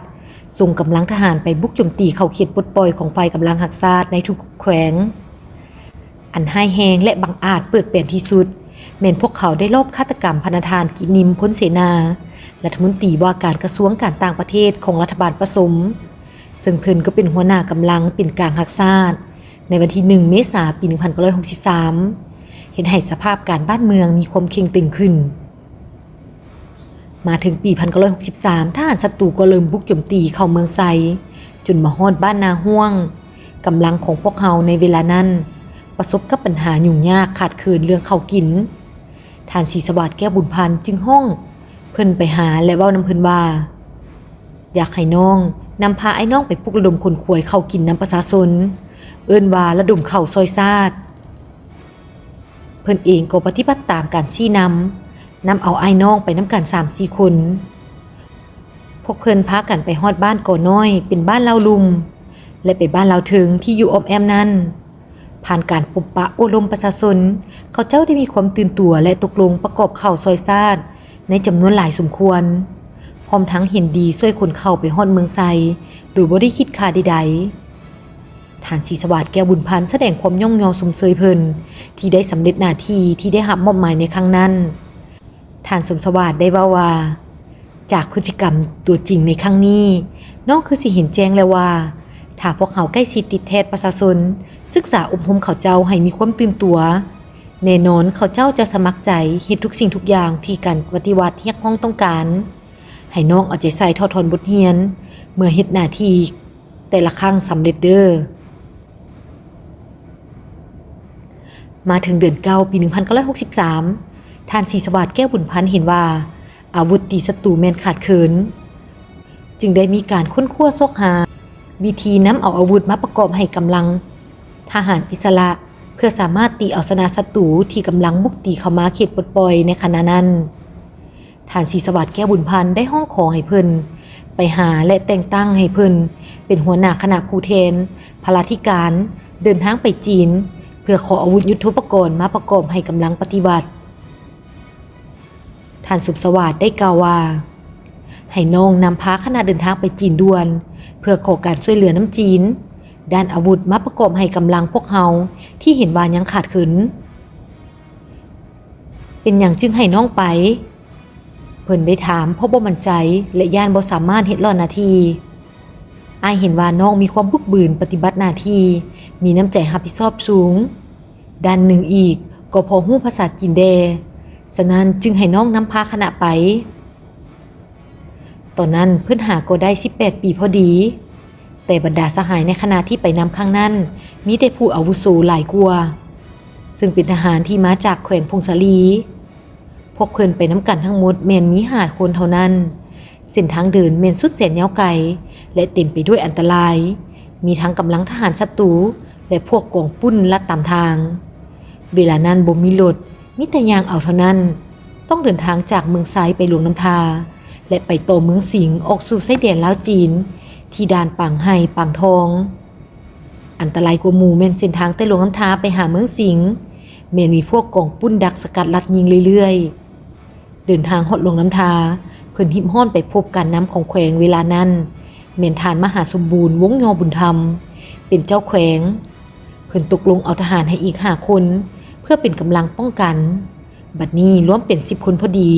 ສົ່ງກຳລັງທະຫານໄປບຸກໂຈມຕີເຂົ້າເຂດປົດປ່ອຍຂອງຝ່າຍກຳລັງຮັກຊາດໃນທຸກແຂວງ. ອັນຮ້າຍແຮງ ແລະ ບັງອາດເປີດແປນທີ່ສຸດ ແມ່ນພວກເຂົາໄດ້ລອບຄາດຕະກຳພະນະທ່ານ ກິນິມ ພົນເສນາ, ລັດຖະມົນຕີວ່າການກະຊວງການຕ່າງປະເທດຂອງລັດຖະບານປະສົມ, ເຊິ່ງເພິ່ນກໍເປັນຫົວໜ້າກຳລັງເປັນກາງຮັກຊາດ. ໃນວັນທີໜຶ່ງ ເມສາ ປີໜຶ່ງພັນເກົ້າຮ້ອຍຫົກສິບສາມ ເຮັດໃຫ້ສະພາບການບ້ານເມືອງມີຄວາມເຄັ່ງຕຶງຂຶ້ນ. ມາເຖິງປີໜຶ່ງພັນເກົ້າຮ້ອຍຫົກສິບສາມ ທະຫານສັດຕູກໍເລີ່ມບຸກໂຈມຕີເຂົ້າເມືອງໄຊ ຈົນມາຮອດບ້ານນາຫ້ວງ. ກຳລັງຂອງພວກເຮົາໃນເວລານັ້ນປະສົບກັບບັນຫາຫຍຸ້ງຍາກຂາດເຂີນເລື່ອງເຂົ້າກິນ. ທ່ານ ສີສະຫວາດ ແກ້ວບຸນພັນ ຈຶ່ງຮ້ອງເພິ່ນໄປຫາ ແລະ ເວົ້ານຳເພິ່ນວ່າ ຢາກໃຫ້ນ້ອງນຳພາອ້າຍນ້ອງໄປປຸກລະດົມຂົນຂວາຍເຂົ້າກິນນຳປະຊາຊົນ, ເອີ້ນວ່າລະດົມເຂົ້າຊ່ອຍຊາດ. ເພິ່ນເອງກໍປະຕິບັດຕາມການຊີ້ນຳ, ນຳເອົາອ້າຍນ້ອງໄປນຳກັນສາມສີ່ຄົນ. ພວກເພິ່ນພາກັນໄປຮອດບ້ານກໍນ້ອຍ ເປັນບ້ານລາວລຸ່ມ ແລະ ໄປບ້ານລາວເທິງທີ່ຢູ່ອ້ອມແອ້ມນັ້ນ. ຜ່ານການພົບປະໂອ້ລົມປະຊາຊົນ, ເຂົາເຈົ້າໄດ້ມີຄວາມຕື່ນຕົວ ແລະ ຕົກລົງປະກອບເຂົ້າຊ່ອຍຊາດໃນຈຳນວນຫຼາຍສົມຄວນ, ພ້ອມທັງເຫັນດີຊ່ວຍຂົນເຂົ້າໄປຮອດເມືອງໄຊ ໂດຍບໍ່ໄດ້ຄິດຄ່າໃດໆ. ທ່ານ ສີສະຫວາດ ແກ້ວບຸນພັນ ສະແດງຄວາມຍ້ອງຍໍຊົມເຊີຍເພິ່ນ ທີ່ໄດ້ສຳເລັດໜ້າທີ່ທີ່ໄດ້ຮັບມອບໝາຍໃນຄັ້ງນັ້ນ. ທ່ານ ສົມສະຫວາດ ໄດ້ເວົ້າວ່າ, ຈາກພຶດຕິກຳຕົວຈິງໃນຄັ້ງນີ້, ນ້ອງຄືຊິເຫັນແຈ້ງແລ້ວວ່າ ຖ້າພວກເຮົາໃກ້ຊິດຕິດແທດປະຊາຊົນ, ສຶກສາອົບຮົມເຂົາເຈົ້າໃຫ້ມີຄວາມຕື່ນຕົວ, ແນ່ນອນເຂົາເຈົ້າຈະສະໝັກໃຈເຮັດທຸກສິ່ງທຸກຢ່າງທີ່ການປະຕິວັດຮຽກຮ້ອງຕ້ອງການ. ໃຫ້ນ້ອງເອົາໃຈໃສ່ຖອດຖອນບົດຮຽນເມື່ອເຮັດໜ້າທີ່ແຕ່ລະຄັ້ງສຳເລັດເດີ້. ມາເຖິງເດືອນເກົ້າ ປີໜຶ່ງພັນເກົ້າຮ້ອຍຫົກສິບສາມ ທ່ານ ສີສະຫວາດ ແກ້ວບຸນພັນ ເຫັນວ່າອາວຸດຕີສັດຕູແມ່ນຂາດເຂີນ, ຈຶ່ງໄດ້ມີການຄົ້ນຄວ້າຊອກຫາວິທີນຳເອົາອາວຸດມາປະກອບໃຫ້ກຳລັງທະຫານອິດສະຫຼະ ເພື່ອສາມາດຕີເອົາຊະນະສັດຕູທີ່ກຳລັງບຸກຕີເຂົ້າມາເຂດປົດປ່ອຍໃນຂະນະນັ້ນ. ທ່ານ ສີສະຫວາດ ແກ້ວບຸນພັນ ໄດ້ຮ້ອງຂໍໃຫ້ເພິ່ນໄປຫາ ແລະ ແຕ່ງຕັ້ງໃຫ້ເພິ່ນເປັນຫົວໜ້າຄະນະຜູ້ແທນພະລາທິການເດີນທາງໄປຈີນ ເພື່ອຂໍອາວຸດຍຸດໂທປະກອນມາປະກອບໃຫ້ກຳລັງປະຕິວັດ. ທ່ານ ສົມສະຫວາດ ໄດ້ກ່າວວ່າ ໃຫ້ນ້ອງນຳພາຄະນະເດີນທາງໄປຈີນດ່ວນ ເພື່ອຂໍການຊ່ວຍເຫຼືອນຳຈີນ ດ້ານອາວຸດມາປະກອບໃຫ້ກຳລັງພວກເຮົາທີ່ເຫັນວ່າຍັງຂາດເຂີນ. ເປັນຫຍັງຈຶ່ງໃຫ້ນ້ອງໄປ? ເພິ່ນໄດ້ຖາມເພາະບໍ່ໝັ້ນໃຈ ແລະ ຢ້ານບໍ່ສາມາດເຮັດຫຼ້ອນໜ້າທີ່. ອ້າຍເຫັນວ່ານ້ອງມີຄວາມບຶກບືນປະຕິບັດໜ້າທີ່, ມີນ້ຳໃຈຮັບຜິດຊອບສູງ. ດ້ານໜຶ່ງອີກກໍພໍຮູ້ພາສາຈີນແດ່, ສະນັ້ນຈຶ່ງໃຫ້ນ້ອງນຳພາຄະນະໄປ. ຕອນນັ້ນເພິ່ນຫາກໍໄດ້ສິບແປດປີພໍດີ, ແຕ່ບັນດາສະຫາຍໃນຄະນະທີ່ໄປນຳຄັ້ງນັ້ນ ມີແຕ່ຜູ້ອາວຸໂສຫຼາຍກວ່າ, ເຊິ່ງເປັນທະຫານທີ່ມາຈາກແຂວງຜົ້ງສາລີ. ພວກເພິ່ນໄປນຳກັນທັງໝົດແມ່ນມີຫ້າຄົນເທົ່ານັ້ນ. ເສັ້ນທາງເດີນແມ່ນສຸດແສນຍາວໄກ ແລະ ເຕັມໄປດ້ວຍອັນຕະລາຍ, ມີທັງກຳລັງທະຫານສັດຕູ ແລະ ພວກກອງປຸ້ນລັດຕາມທາງ. ເວລານັ້ນບໍ່ມີລົດ, ມີແຕ່ຍ່າງເອົາເທົ່ານັ້ນ. ຕ້ອງເດີນທາງຈາກເມືອງໄຊໄປຫຼວງນ້ຳທາ ແລະ ໄປຕໍ່ເມືອງສິງ ອອກສູ່ຊາຍແດນລາວຈີນ ທີ່ດ່ານປາງໄຮ່ ປາງທອງ. ອັນຕະລາຍກວ່າໝູ່ແມ່ນເສັ້ນທາງແຕ່ຫຼວງນ້ຳທາໄປຫາເມືອງສິງ, ແມ່ນມີພວກກອງປຸ້ນດັກສະກັດລັດຍິງເລື້ອຍໆ. ເດີນທາງຮອດຫຼວງນ້ຳທາ, ເພິ່ນຮີບຮ້ອນໄປພົບການນຳຂອງແຂວງເວລານັ້ນ, ແມ່ນທ່ານມະຫາສົມບູນ ວົງຍໍບຸນທຳ ເປັນເຈົ້າແຂວງ. ເພິ່ນຕົກລົງເອົາທະຫານໃຫ້ອີກຫ້າຄົນ ເພື່ອເປັນກຳລັງປ້ອງກັນ. ບັດນີ້ລວມເປັນສິບຄົນພໍດີ.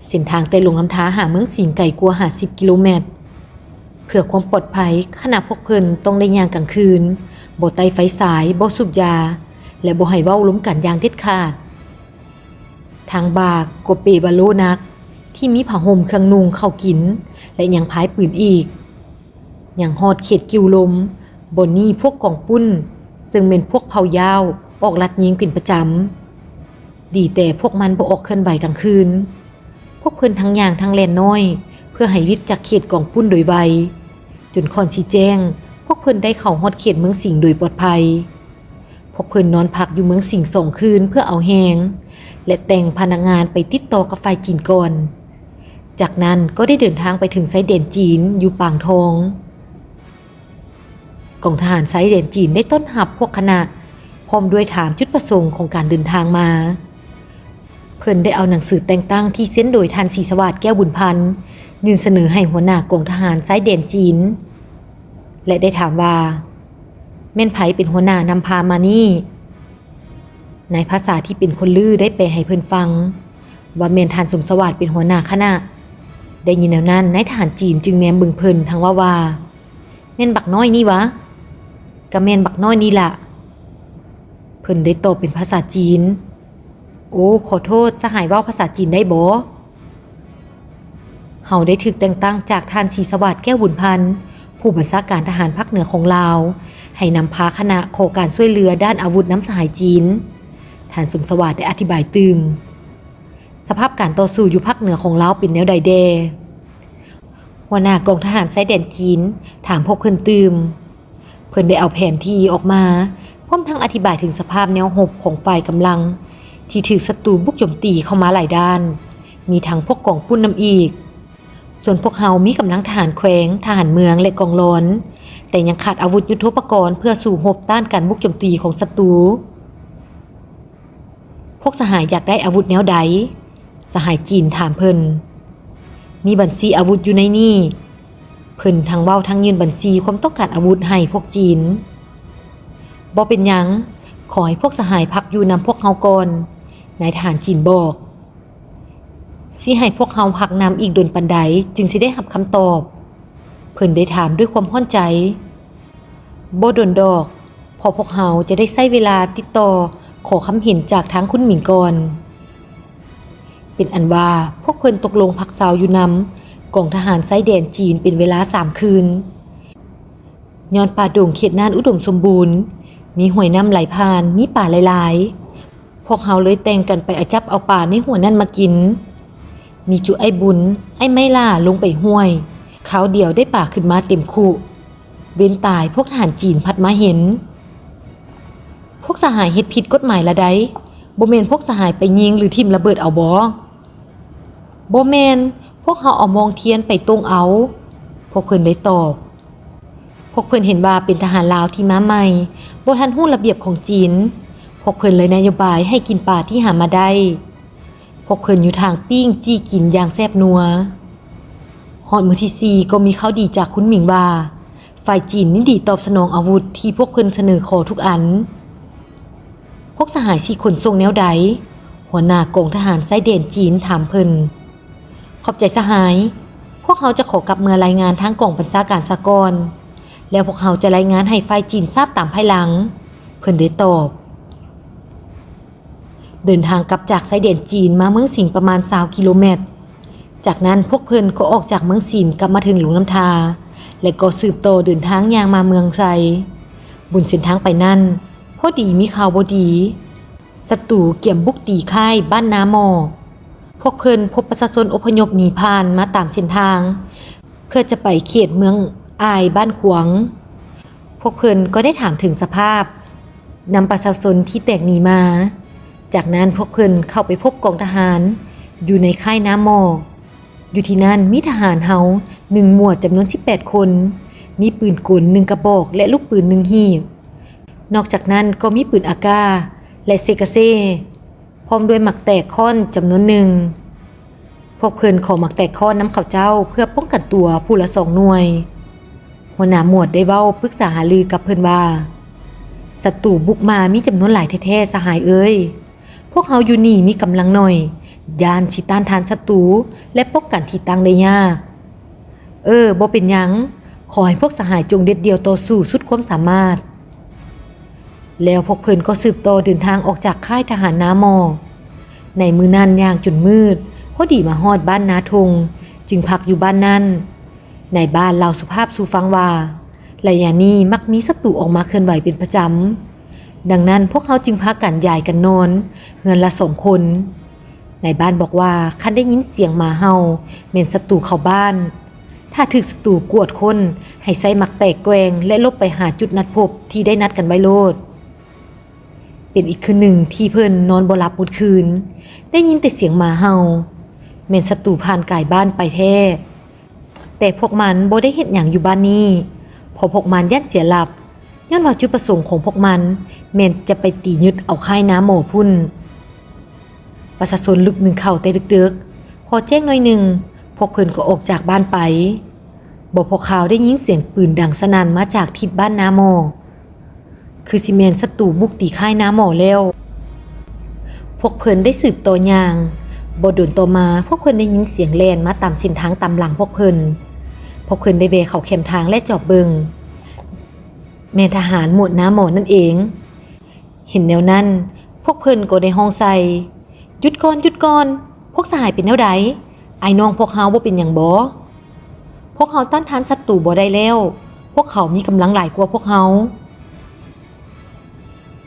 ເສັ້ນທາງແຕ່ຫຼວງນ້ຳທາຫາເມືອງສິງໄກກວ່າຫ້າສິບກິໂລແມັດ. ເພື່ອຄວາມປອດໄພ, ຄະນະພວກເພິ່ນຕ້ອງໄດ້ຍ່າງກາງຄືນ, ບໍ່ໄຕ້ໄຟສາຍ, ບໍ່ສູບຢາ ແລະ ບໍ່ໃຫ້ເວົ້າລົມກັນຢ່າງເດັດຂາດ. ທາງບ່າກໍເປບາໂລໜັກ ທີ່ມີຜ້າຫົ່ມເຄື່ອງນຸ່ງເຂົ້າກິນ ແລະ ຍັງພາຍປືນອີກ. ຍັງຮອດເຂດກິວລົມ, ບ່ອນນີ້ພວກກອງປຸ້ນ, ເຊິ່ງແມ່ນພວກເຜົ່າຢາວ, ອອກລັດຍິງເປັນປະຈຳ. ດີແຕ່ພວກມັນບໍ່ອອກເຄື່ອນໄຫວກາງຄືນ. ພວກເພິ່ນທັງຍ່າງທັງແລ່ນນ້ອຍ ເພື່ອ ພື່ອໃຫ້ຫວິດຈາກເຂດກອງປຸ້ນໂດຍໄວ. ຈົນຂ້ອນຊິແຈ້ງ, ພວກເພິ່ນໄດ້ເຂົ້າຮອດເຂດເມືອງສິງໂດຍປອດໄພ. ພວກເພິ່ນນອນພັກຢູ່ເມືອງສິງສອງຄືນເພື່ອເອົາແຮງ ແລະ ແຕ່ງພະນັກງານໄປຕິດຕໍ່ກັບຝ່າຍຈີນກ່ອນ. ຈາກນັ້ນກໍໄດ້ເດີນທາງໄປເຖິງຊາຍແດນຈີນຢູ່ປາງທອງ. ກອງທະຫານຊາຍແດນຈີນໄດ້ຕ້ອນຮັບພວກຄະນະ ພ້ອມດ້ວຍຖາມຈຸດປະສົງຂອງການເດີນທາງມາ. ເພິ່ນໄດ້ເອົາໜັງສືແຕ່ງຕັ້ງທີ່ເຊັນໂດຍທ່ານ ສີສະຫວາດ ແກ້ວບຸນພັນ ຍື່ນສະເໜີໃຫ້ຫົວໜ້າກອງທະຫານຊາຍແດນຈີນ ແລະ ໄດ້ຖາມວ່າ ແມ່ນໃຜເປັນຫົວໜ້ານຳພາມານີ້? ໃນພາສາທີ່ເປັນຄົນລືໄດ້ແປໃຫ້ເພິ່ນຟັງວ່າແມ່ນທ່ານສົມສະຫວາດເປັນຫົວໜ້າຄະນະ. ໄດ້ຍິນແນວນັ້ນ, ນາຍທະຫານຈີນຈຶ່ງແນມເບິ່ງເພິ່ນທັງເວົ້າວ່າ ແມ່ນບັກນ້ອຍນີ້ຫວາ? ກະແມ່ນບັກນ້ອຍນີ້ລະ. ເພິ່ນໄດ້ຕອບເປັນພາສາຈີນ. ໂອ, ຂໍໂທດ, ສະຫາຍເວົ້າພາສາຈີນໄດ້ບໍ່? ເຮົາໄດ້ຖືກແຕ່ງຕັ້ງຈາກທ່ານ ສີສະຫວາດ ແກ້ວບຸນພັນ ຜູ້ບັນຊາການທະຫານພາກເໜືອຂອງລາວ ໃຫ້ນຳພາຄະນະຂໍການຊ່ວຍເຫຼືອດ້ານອາວຸດນຳສະຫາຍຈີນ. ທ່ານສົມສະຫວາດໄດ້ອະທິບາຍຕື່ມ. ສະພາບການຕໍ່ສູ້ຢູ່ພາກເໜືອຂອງລາວເປັນແນວໃດແດ່? ຫົວໜ້າກອງທະຫານຊາຍແດນຈີນຖາມພວກເພິ່ນຕື່ມ. ເພິ່ນໄດ້ເອົາແຜນທີ່ອອກມາ, ພ້ອມທັງອະທິບາຍເຖິງສະພາບແນວຮົບຂອງຝ່າຍກຳລັງທີ່ຖືກສັດຕູບຸກໂຈມຕີເຂົ້າມາຫຼາຍດ້ານ, ມີທັງພວກກອງປຸ້ນນຳອີກ. ສ່ວນພວກເຮົາມີກຳລັງທະຫານແຂວງ, ທະຫານເມືອງ ແລະ ກອງລອນ, ແຕ່ຍັງຂາດອາວຸດຍຸດໂທປະກອນເພື່ອສູ້ຮົບຕ້ານການບຸກໂຈມຕີຂອງສັດຕູ. ພວກສະຫາຍຢາກໄດ້ອາວຸດແນວໃດ? ສະຫາຍຈີນຖາມເພິ່ນ. ມີບັນຊີອາວຸດຢູ່ໃນນີ້. ເພິ່ນທັງເວົ້າທັງຍື່ນບັນຊີຄວາມຕ້ອງການອາວຸດໃຫ້ພວກຈີນ. ບໍ່ເປັນຫຍັງ, ຂໍໃຫ້ພວກສະຫາຍພັກຢູ່ນຳພວກເຮົາກ່ອນ, ນາຍທະຫານຈີນບອກ. ຊິໃຫ້ພວກເຮົາພັກນຳອີກດົນປານໃດຈຶ່ງຊິໄດ້ຮັບຄຳຕອບ? ເພິ່ນໄດ້ຖາມດ້ວຍຄວາມຮ້ອນໃຈ. ບໍ່ດົນດອກ, ເພາະພວກເຮົາຈະໄດ້ໃຊ້ເວລາຕິດຕໍ່ຂໍຄຳເຫັນຈາກທາງຄຸນໝິງກ່ອນ. ເປັນອັນວ່າພວກເພິ່ນຕົກລົງພັກເຊົາຢູ່ນຳກອງທະຫານຊາຍແດນຈີນເປັນເວລາສາມຄືນ. ຍ້ອນປ່າດົງເຂດນັ້ນອຸດົມສົມບູນ, ມີຫ້ວຍນ້ຳໄຫຼຜ່ານ, ມີປາຫຼາຍໆ. ພວກເຮົາເລີຍແຕ່ງກັນໄປອາຈັບເອົາປາໃນຫ້ວຍນັ້ນມາກິນ. ມີຈຸອ້າຍບຸນ, ອ້າຍໄມ້ຫຼ້າລົງໄປຫ້ວຍ, ຄາວດຽວໄດ້ປາຂຶ້ນມາເຕັມຄຸ. ເວນຕາຍ, ພວກທະຫານຈີນພັດມາເຫັນ. ພວກສະຫາຍເຮັດຜິດກົດໝາຍລະໃດ? ບໍ່ແມ່ນພວກສະຫາຍໄປຍິງ ຫຼື ຖິ້ມລະເບີດເອົາບໍ? ບໍ່ແມ່ນ, ພວກເຮົາເອົາມອງທຽນໄປຕົງເອົາ, ພວກເພິ່ນໄດ້ຕອບ. ພວກເພິ່ນເຫັນວ່າເປັນທະຫານລາວທີ່ມາໃໝ່, ບໍ່ທັນຮູ້ລະບຽບຂອງຈີນ. ພວກເພິ່ນເລີຍນະໂຍບາຍໃຫ້ກິນປາທີ່ຫາມາໄດ້. ພວກເພິ່ນຢູ່ທາງປີ້ງຈີ່ກິນຢ່າງແຊບນົວ. ຮອດມື້ທີສີ່ກໍມີຂ່າວດີຈາກຄຸນໝິງວ່າ ຝ່າຍຈີນຍິນດີຕອບສະໜອງອາວຸດທີ່ພວກເພິ່ນສະເໜີຂໍທຸກອັນ. ພວກສະຫາຍຊິຂົນສົ່ງແນວໃດ? ຫົວໜ້າກອງທະຫານຊາຍແດນຈີນຖາມເພິ່ນ. ຂອບໃຈສະຫາຍ. ພວກເຮົາຈະຂໍກັບເມືອລາຍງານທາງກອງບັນຊາການສາກ່ອນ, ແລ້ວພວກເຮົາຈະລາຍງານໃຫ້ຝ່າຍຈີນຊາບຕາມພາຍຫຼັງ, ເພິ່ນໄດ້ຕອບ. ເດີນທາງກັບຈາກຊາຍແດນຈີນມາເມືອງສິງປະມານຊາວກິໂລແມັດ. ຈາກນັ້ນພວກເພິ່ນກໍອອກຈາກເມືອງສິງກັບມາເຖິງຫຼວງນ້ຳທາ ແລະ ກໍສືບຕໍ່ເດີນທາງຍ່າງມາເມືອງໄຊ. ບົນເສັ້ນທາງໄປນັ້ນ ພໍດີມີຂ່າວບໍ່ດີ. ສັດຕູກຽມບຸກຕີຄ້າຍບ້ານນາໝໍ້. ພວກເພິ່ນພົບປະຊາຊົນອົບພະຍົບໜີຜ່ານມາຕາມເສັ້ນທາງ ເພື່ອຈະໄປເຂດເມືອງອາຍບ້ານຂວາງ. ພວກເພິ່ນກໍໄດ້ຖາມເຖິງສະພາບນຳປະຊາຊົນທີ່ແຕກໜີມາ. ຈາກນັ້ນພວກເພິ່ນເຂົ້າໄປພົບກອງທະຫານຢູ່ໃນຄ້າຍນາໝໍ້. ຢູ່ທີ່ນັ້ນມີທະຫານເຮົາໜຶ່ງໝວດຈຳນວນສິບແປດຄົນ, ມີປືນກົນໜຶ່ງກະບອກ ແລະ ລູກປືນໜຶ່ງຮີບ. ນອກຈາກນັ້ນກໍມີປືນອາກາ ແລະ ເຊກາເຊ ພ້ອມດ້ວຍໝາກແຕກຄ້ອນຈຳນວນໜຶ່ງ. ພວກເພິ່ນຂໍໝາກແຕກຄ້ອນນຳເຂົາເຈົ້າເພື່ອປ້ອງກັນຕົວຜູ້ລະສອງໜ່ວຍ. ຫົວໜ້າໝວດໄດ້ເວົ້າປຶກສາຫາລືກັບເພິ່ນວ່າ, ສັດຕູບຸກມາມີຈຳນວນຫຼາຍແທ້ໆ ສະຫາຍເອີຍ. ພວກເຮົາຢູ່ນີ້ມີກຳລັງໜ້ອຍ, ຢ້ານຊິຕ້ານທານສັດຕູ ແລະ ປ້ອງກັນທີ່ຕັ້ງໄດ້ຍາກ. ເອີ, ບໍ່ເປັນຫຍັງ. ຂໍໃຫ້ພວກສະຫາຍຈົ່ງເດັດດ່ຽວຕໍ່ສູ້ສຸດຄວາມສາມາດ. ແລ້ວພວກເພິ່ນກໍສືບຕໍ່ເດີນທາງອອກຈາກຄ້າຍທະຫານນາໝໍ້. ໃນມື້ນັ້ນຍ່າງຈົນມືດ, ພໍດີມາຮອດບ້ານນາທົ່ງ, ຈຶ່ງພັກຢູ່ບ້ານນັ້ນ. ນາຍບ້ານເລົ່າສຸພາບສູ່ຟັງວ່າ, ໄລຍະນີ້ມັກມີສັດຕູອອກມາເຄື່ອນໄຫວເປັນປະຈຳ. ດັ່ງນັ້ນພວກເຮົາຈຶ່ງພາກັນຍ້າຍກັນນອນເຮືອນລະສອງຄົນ. ນາຍບ້ານບອກວ່າ ຄັນໄດ້ຍິນສຽງໝາເຫົ່າ ແມ່ນສັດຕູເຂົ້າບ້ານ. ຖ້າຖືກສັດຕູກວດຄົ້ນ, ໃຫ້ໃຊ້ໝາກແຕກແກວ່ງ ແລະ ຫຼົບໄປຫາຈຸດນັດພົບທີ່ໄດ້ນັດກັນໄວ້ໂລດ. ເປັນອີກຄືນໜຶ່ງທີ່ເພິ່ນນອນບໍ່ຫຼັບໝົດຄືນ, ໄດ້ຍິນແຕ່ສຽງໝາເຫົ່າ. ແມ່ນສັດຕູຜ່ານກາຍບ້ານໄປແທ້. ແຕ່ພວກມັນບໍ່ໄດ້ເຮັດຫຍັງຢູ່ບ້ານນີ້, ເພາະພວກມັນຢ້ານເສຍຫຼັກ, ຍ້ອນວ່າຈຸດປະສົງຂອງພວກມັນແມ່ນຈະໄປຕີຍຶດເອົາຄ້າຍນາໝໍພຸ້ນ. ປະຊາຊົນລຸກໜຶ່ງເຂົ້າແຕ່ເດິກໆ, ພໍແຈ້ງໜ້ອຍໜຶ່ງ, ພວກເພິ່ນກໍອອກຈາກບ້ານໄປ. ບໍ່ພໍຄາວໄດ້ຍິນສຽງປືນດັງສະໜັ່ນມາຈາກທິດບ້ານນາໝໍ. ຄືຊິແມ່ນສັດຕູບຸກຕີຄ້າຍນາໝໍແລ້ວ. ພວກເພິ່ນໄດ້ສືບຕໍ່ຍ່າງ. ບໍ່ດົນຕໍ່ມາ, ພວກເພິ່ນໄດ້ຍິນສຽງແລ່ນມາຕາມເສັ້ນທາງຕາມຫຼັງພວກເພິ່ນ. ພວກເພິ່ນໄດ້ແວ່ເຂົ້າແຄມທາງ ແລະ ຈອບເບິ່ງ. ແມ່ນທະຫານໝວດນາໝໍນັ້ນເອງ. ເຫັນແນວນັ້ນ, ພວກເພິ່ນກໍໄດ້ຮ້ອງໃສ່, ຢຸດກ່ອນ, ຢຸດກ່ອນ! ພວກສະຫາຍເປັນແນວໃດ? ອ້າຍນ້ອງພວກເຮົາບໍ່ເປັນຫຍັງບໍ? ພວກເຮົາຕ້ານທານສັດຕູບໍ່ໄດ້ແລ້ວ. ພວກເຂົາມີກຳລັງຫຼາຍກວ່າພວກເຮົາ.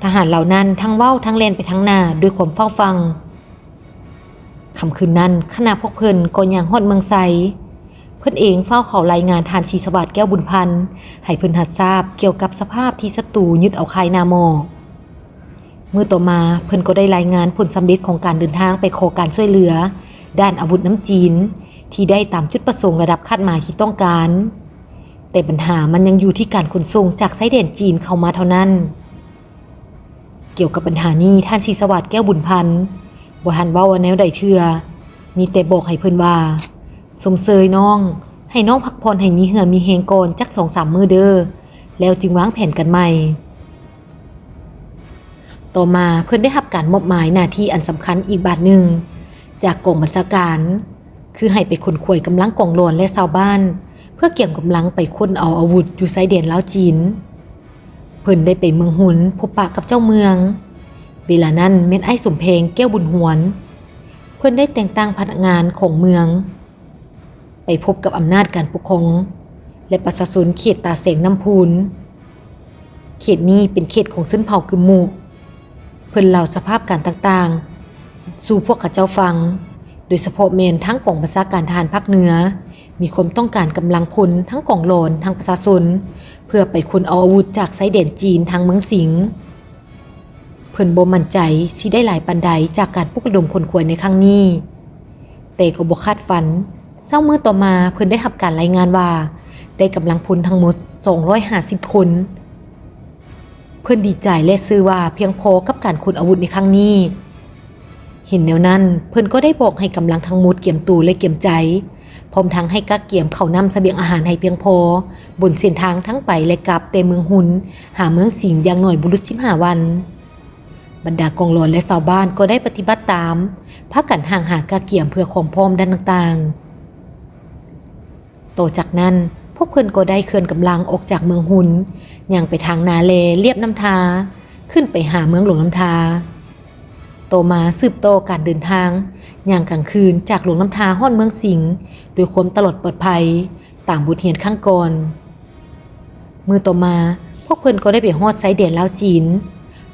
ທະຫານເຫຼົ່ານັ້ນທັງເວົ້າທັງແລ່ນໄປທາງໜ້າດ້ວຍຄວາມຟ້າວຟັ່ງ. ຄ່ຳຄືນນັ້ນ, ຄະນະພວກເພິ່ນກໍຍ່າງຮອດເມືອງໄຊ. ເພິ່ນເອງຟ້າວເຂົ້າລາຍງານທ່ານສີສະຫວາດ ແກ້ວບຸນພັນ ໃຫ້ເພິ່ນຮັບຊາບກ່ຽວກັບສະພາບທີ່ສັດຕູຍຶດເອົາຄ້າຍນາໝໍ. ມື້ຕໍ່ມາ, ເພິ່ນກໍໄດ້ລາຍງານຜົນສຳເລັດຂອງການເດີນທາງໄປຂໍການຊ່ວຍເຫຼືອດ້ານອາວຸດນຳຈີນ ທີ່ໄດ້ຕາມຈຸດປະສົງລະດັບຄາດໝາຍທີ່ຕ້ອງການ. ແຕ່ບັນຫາມັນຍັງຢູ່ທີ່ການຂົນສົ່ງຈາກຊາຍແດນຈີນເຂົ້າມາເທົ່ານັ້ນ. ກ່ຽວກັບບັນຫານີ້, ທ່ານສີສະຫວາດ ແກ້ວບຸນພັນ ບໍ່ທັນເວົ້າວ່າແນວໃດເທື່ອ, ມີແຕ່ບອກໃຫ້ເພິ່ນວ່າ, ຊົມເຊີຍນ້ອງ, ໃຫ້ນ້ອງພັກຜ່ອນໃຫ້ມີເຫື່ອມີແຮງກ່ອນຈັກສອງສາມມື້ເດີ້, ແລ້ວຈຶ່ງວາງແຜນກັນໃໝ່. ຕໍ່ມາເພິ່ນໄດ້ຮັບການມອບໝາຍໜ້າທີ່ອັນສຳຄັນອີກບາດໜຶ່ງຈາກກອງບັນຊາການ, ຄືໃຫ້ໄປຂົນຂວາຍກຳລັງກອງຫຼອນ ແລະ ຊາວບ້ານ ເພື່ອກຽມກຳລັງໄປຄົ້ນເອົາອາວຸດຢູ່ຊາຍແດນລາວຈີນ. ເພິ່ນໄດ້ໄປເມືອງຮຸນພົບປະກັບເຈົ້າເມືອງ. ເວລານັ້ນແມ່ນອ້າຍສົມແພງ ແກ້ວບຸນຫວນ. ເພິ່ນໄດ້ແຕ່ງຕັ້ງພະນັກງານຂອງເມືອງ ໄປພົບກັບອຳນາດການປົກຄອງ ແລະ ປະຊາຊົນເຂດຕາແສງນ້ຳພູນ. ເຂດນີ້ເປັນເຂດຂອງຊົນເຜົ່າກຶມມຸ. ເພິ່ນເລົ່າສະພາບການຕ່າງໆສູ່ພວກເຂົາເຈົ້າຟັງ, ໂດຍສະເພາະແມ່ນທາງກອງບັນຊາການທະຫານພາກເໜືອ ມີຄວາມຕ້ອງການກຳລັງພົນທັງກອງຫຼອນ ທັງປະຊາຊົນ ເພື່ອໄປຄົ້ນເອົາອາວຸດຈາກຊາຍແດນຈີນທາງເມືອງສິງ. ເພິ່ນບໍ່ໝັ້ນໃຈຊິໄດ້ຫຼາຍປານໃດຈາກການປຸກລະດົມຂົນຂວາຍໃນຄັ້ງນີ້, ແຕ່ກໍບໍ່ຄາດຝັນ, ເຊົ້າມື້ຕໍ່ມາເພິ່ນໄດ້ຮັບການລາຍງານວ່າ ໄດ້ກຳລັງພົນທັງໝົດສອງຮ້ອຍຫ້າສິບຄົນ. ເພິ່ນດີໃຈ ແລະ ເຊື່ອວ່າພຽງພໍກັບການຂົນອາວຸດໃນຄັ້ງນີ້. ເຫັນແນວນັ້ນ, ເພິ່ນກໍໄດ້ບອກໃຫ້ກຳລັງທັງໝົດກຽມໂຕ ແລະ ກຽມໃຈ, ພ້ອມທັງໃຫ້ກະກຽມເຂົ້ານ້ຳສະບຽງອາຫານໃຫ້ພຽງພໍ ບົນເສັ້ນທາງທັງໄປ ແລະ ກັບແຕ່ເມືອງຮຸນຫາເມືອງສິງຢ່າງໜ້ອຍບໍ່ຫຼຸດສິບຫ້າວັນ. ບັນດາກອງຫຼອນ ແລະ ຊາວບ້ານກໍໄດ້ປະຕິບັດຕາມ, ພາກັນຮ່າງຫາກະກຽມເພື່ອຄວາມພ້ອມດ້ານຕ່າງໆ. ຕໍ່ຈາກນັ້ນ, ພວກເພິ່ນກໍໄດ້ເຄື່ອນກຳລັງອອກຈາກເມືອງຮຸນ, ຍ່າງໄປທາງນາແລລຽບນ້ຳທາ, ຂຶ້ນໄປຫາເມືອງຫຼວງນ້ຳທາ. ຕໍ່ມາສືບຕໍ່ການເດີນທາງ, ຍ່າງກາງຄືນຈາກຫຼວງນ້ຳທາຮອດເມືອງສິງ ດ້ວຍຄວາມຕະຫຼອດປອດໄພ, ຕາມບົດຮຽນຄັ້ງກ່ອນ. ມື້ຕໍ່ມາ, ພວກເພິ່ນກໍໄດ້ໄປຮອດຊາຍແດນລາວຈີນ.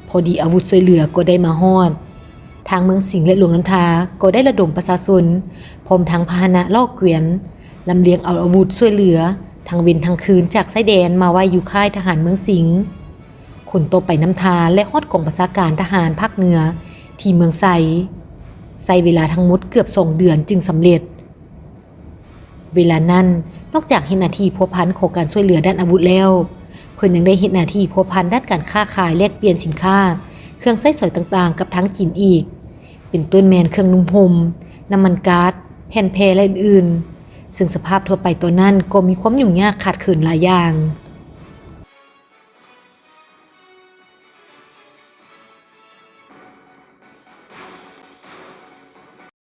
ພໍດີອາວຸດຊ່ວຍເຫຼືອກໍໄດ້ມາຮອດ. ທາງເມືອງສິງ ແລະ ຫຼວງນ້ຳທາກໍໄດ້ລະດົມປະຊາຊົນ ພ້ອມທັງພາຫະນະລໍ້ເກວຽນ ລຳລຽງເອົາອາວຸດຊ່ວຍເຫຼືອທັງເວັນທັງຄືນຈາກຊາຍແດນມາໄວ້ຢູ່ຄ້າຍທະຫານເມືອງສິງ, ຂົນຕໍ່ໄປນ້ຳທາ ແລະ ຮອດກອງບັນຊາການທະຫານພາກເໜືອທີ່ເມືອງໄຊ, ໃຊ້ເວລາທັງໝົດເກືອບສອງເດືອນຈຶ່ງສຳເລັດ. ເວລານັ້ນ, ນອກຈາກເຮັດໜ້າທີ່ພົວພັນຂອງການຊ່ວຍເຫຼືອດ້ານອາວຸດແລ້ວ, ເພິ່ນຍັງໄດ້ເຮັດໜ້າທີ່ພົວພັນດ້ານການຄ້າຂາຍແລກປ່ຽນສິນຄ້າ, ເຄື່ອງໃຊ້ສອຍຕ່າງໆກັບທາງຈີນອີກ, ເປັນຕົ້ນແມ່ນເຄື່ອງນຸ່ງຫົ່ມ, ນ້ຳມັນກາດ, ແຜ່ນແພ ແລະ ອື່ນໆ, ເຊິ່ງສະພາບທົ່ວໄປຕອນນັ້ນກໍມີຄວາມຫຍຸ້ງຍາກຂາດເຂີນຫຼາຍຢ່າງ.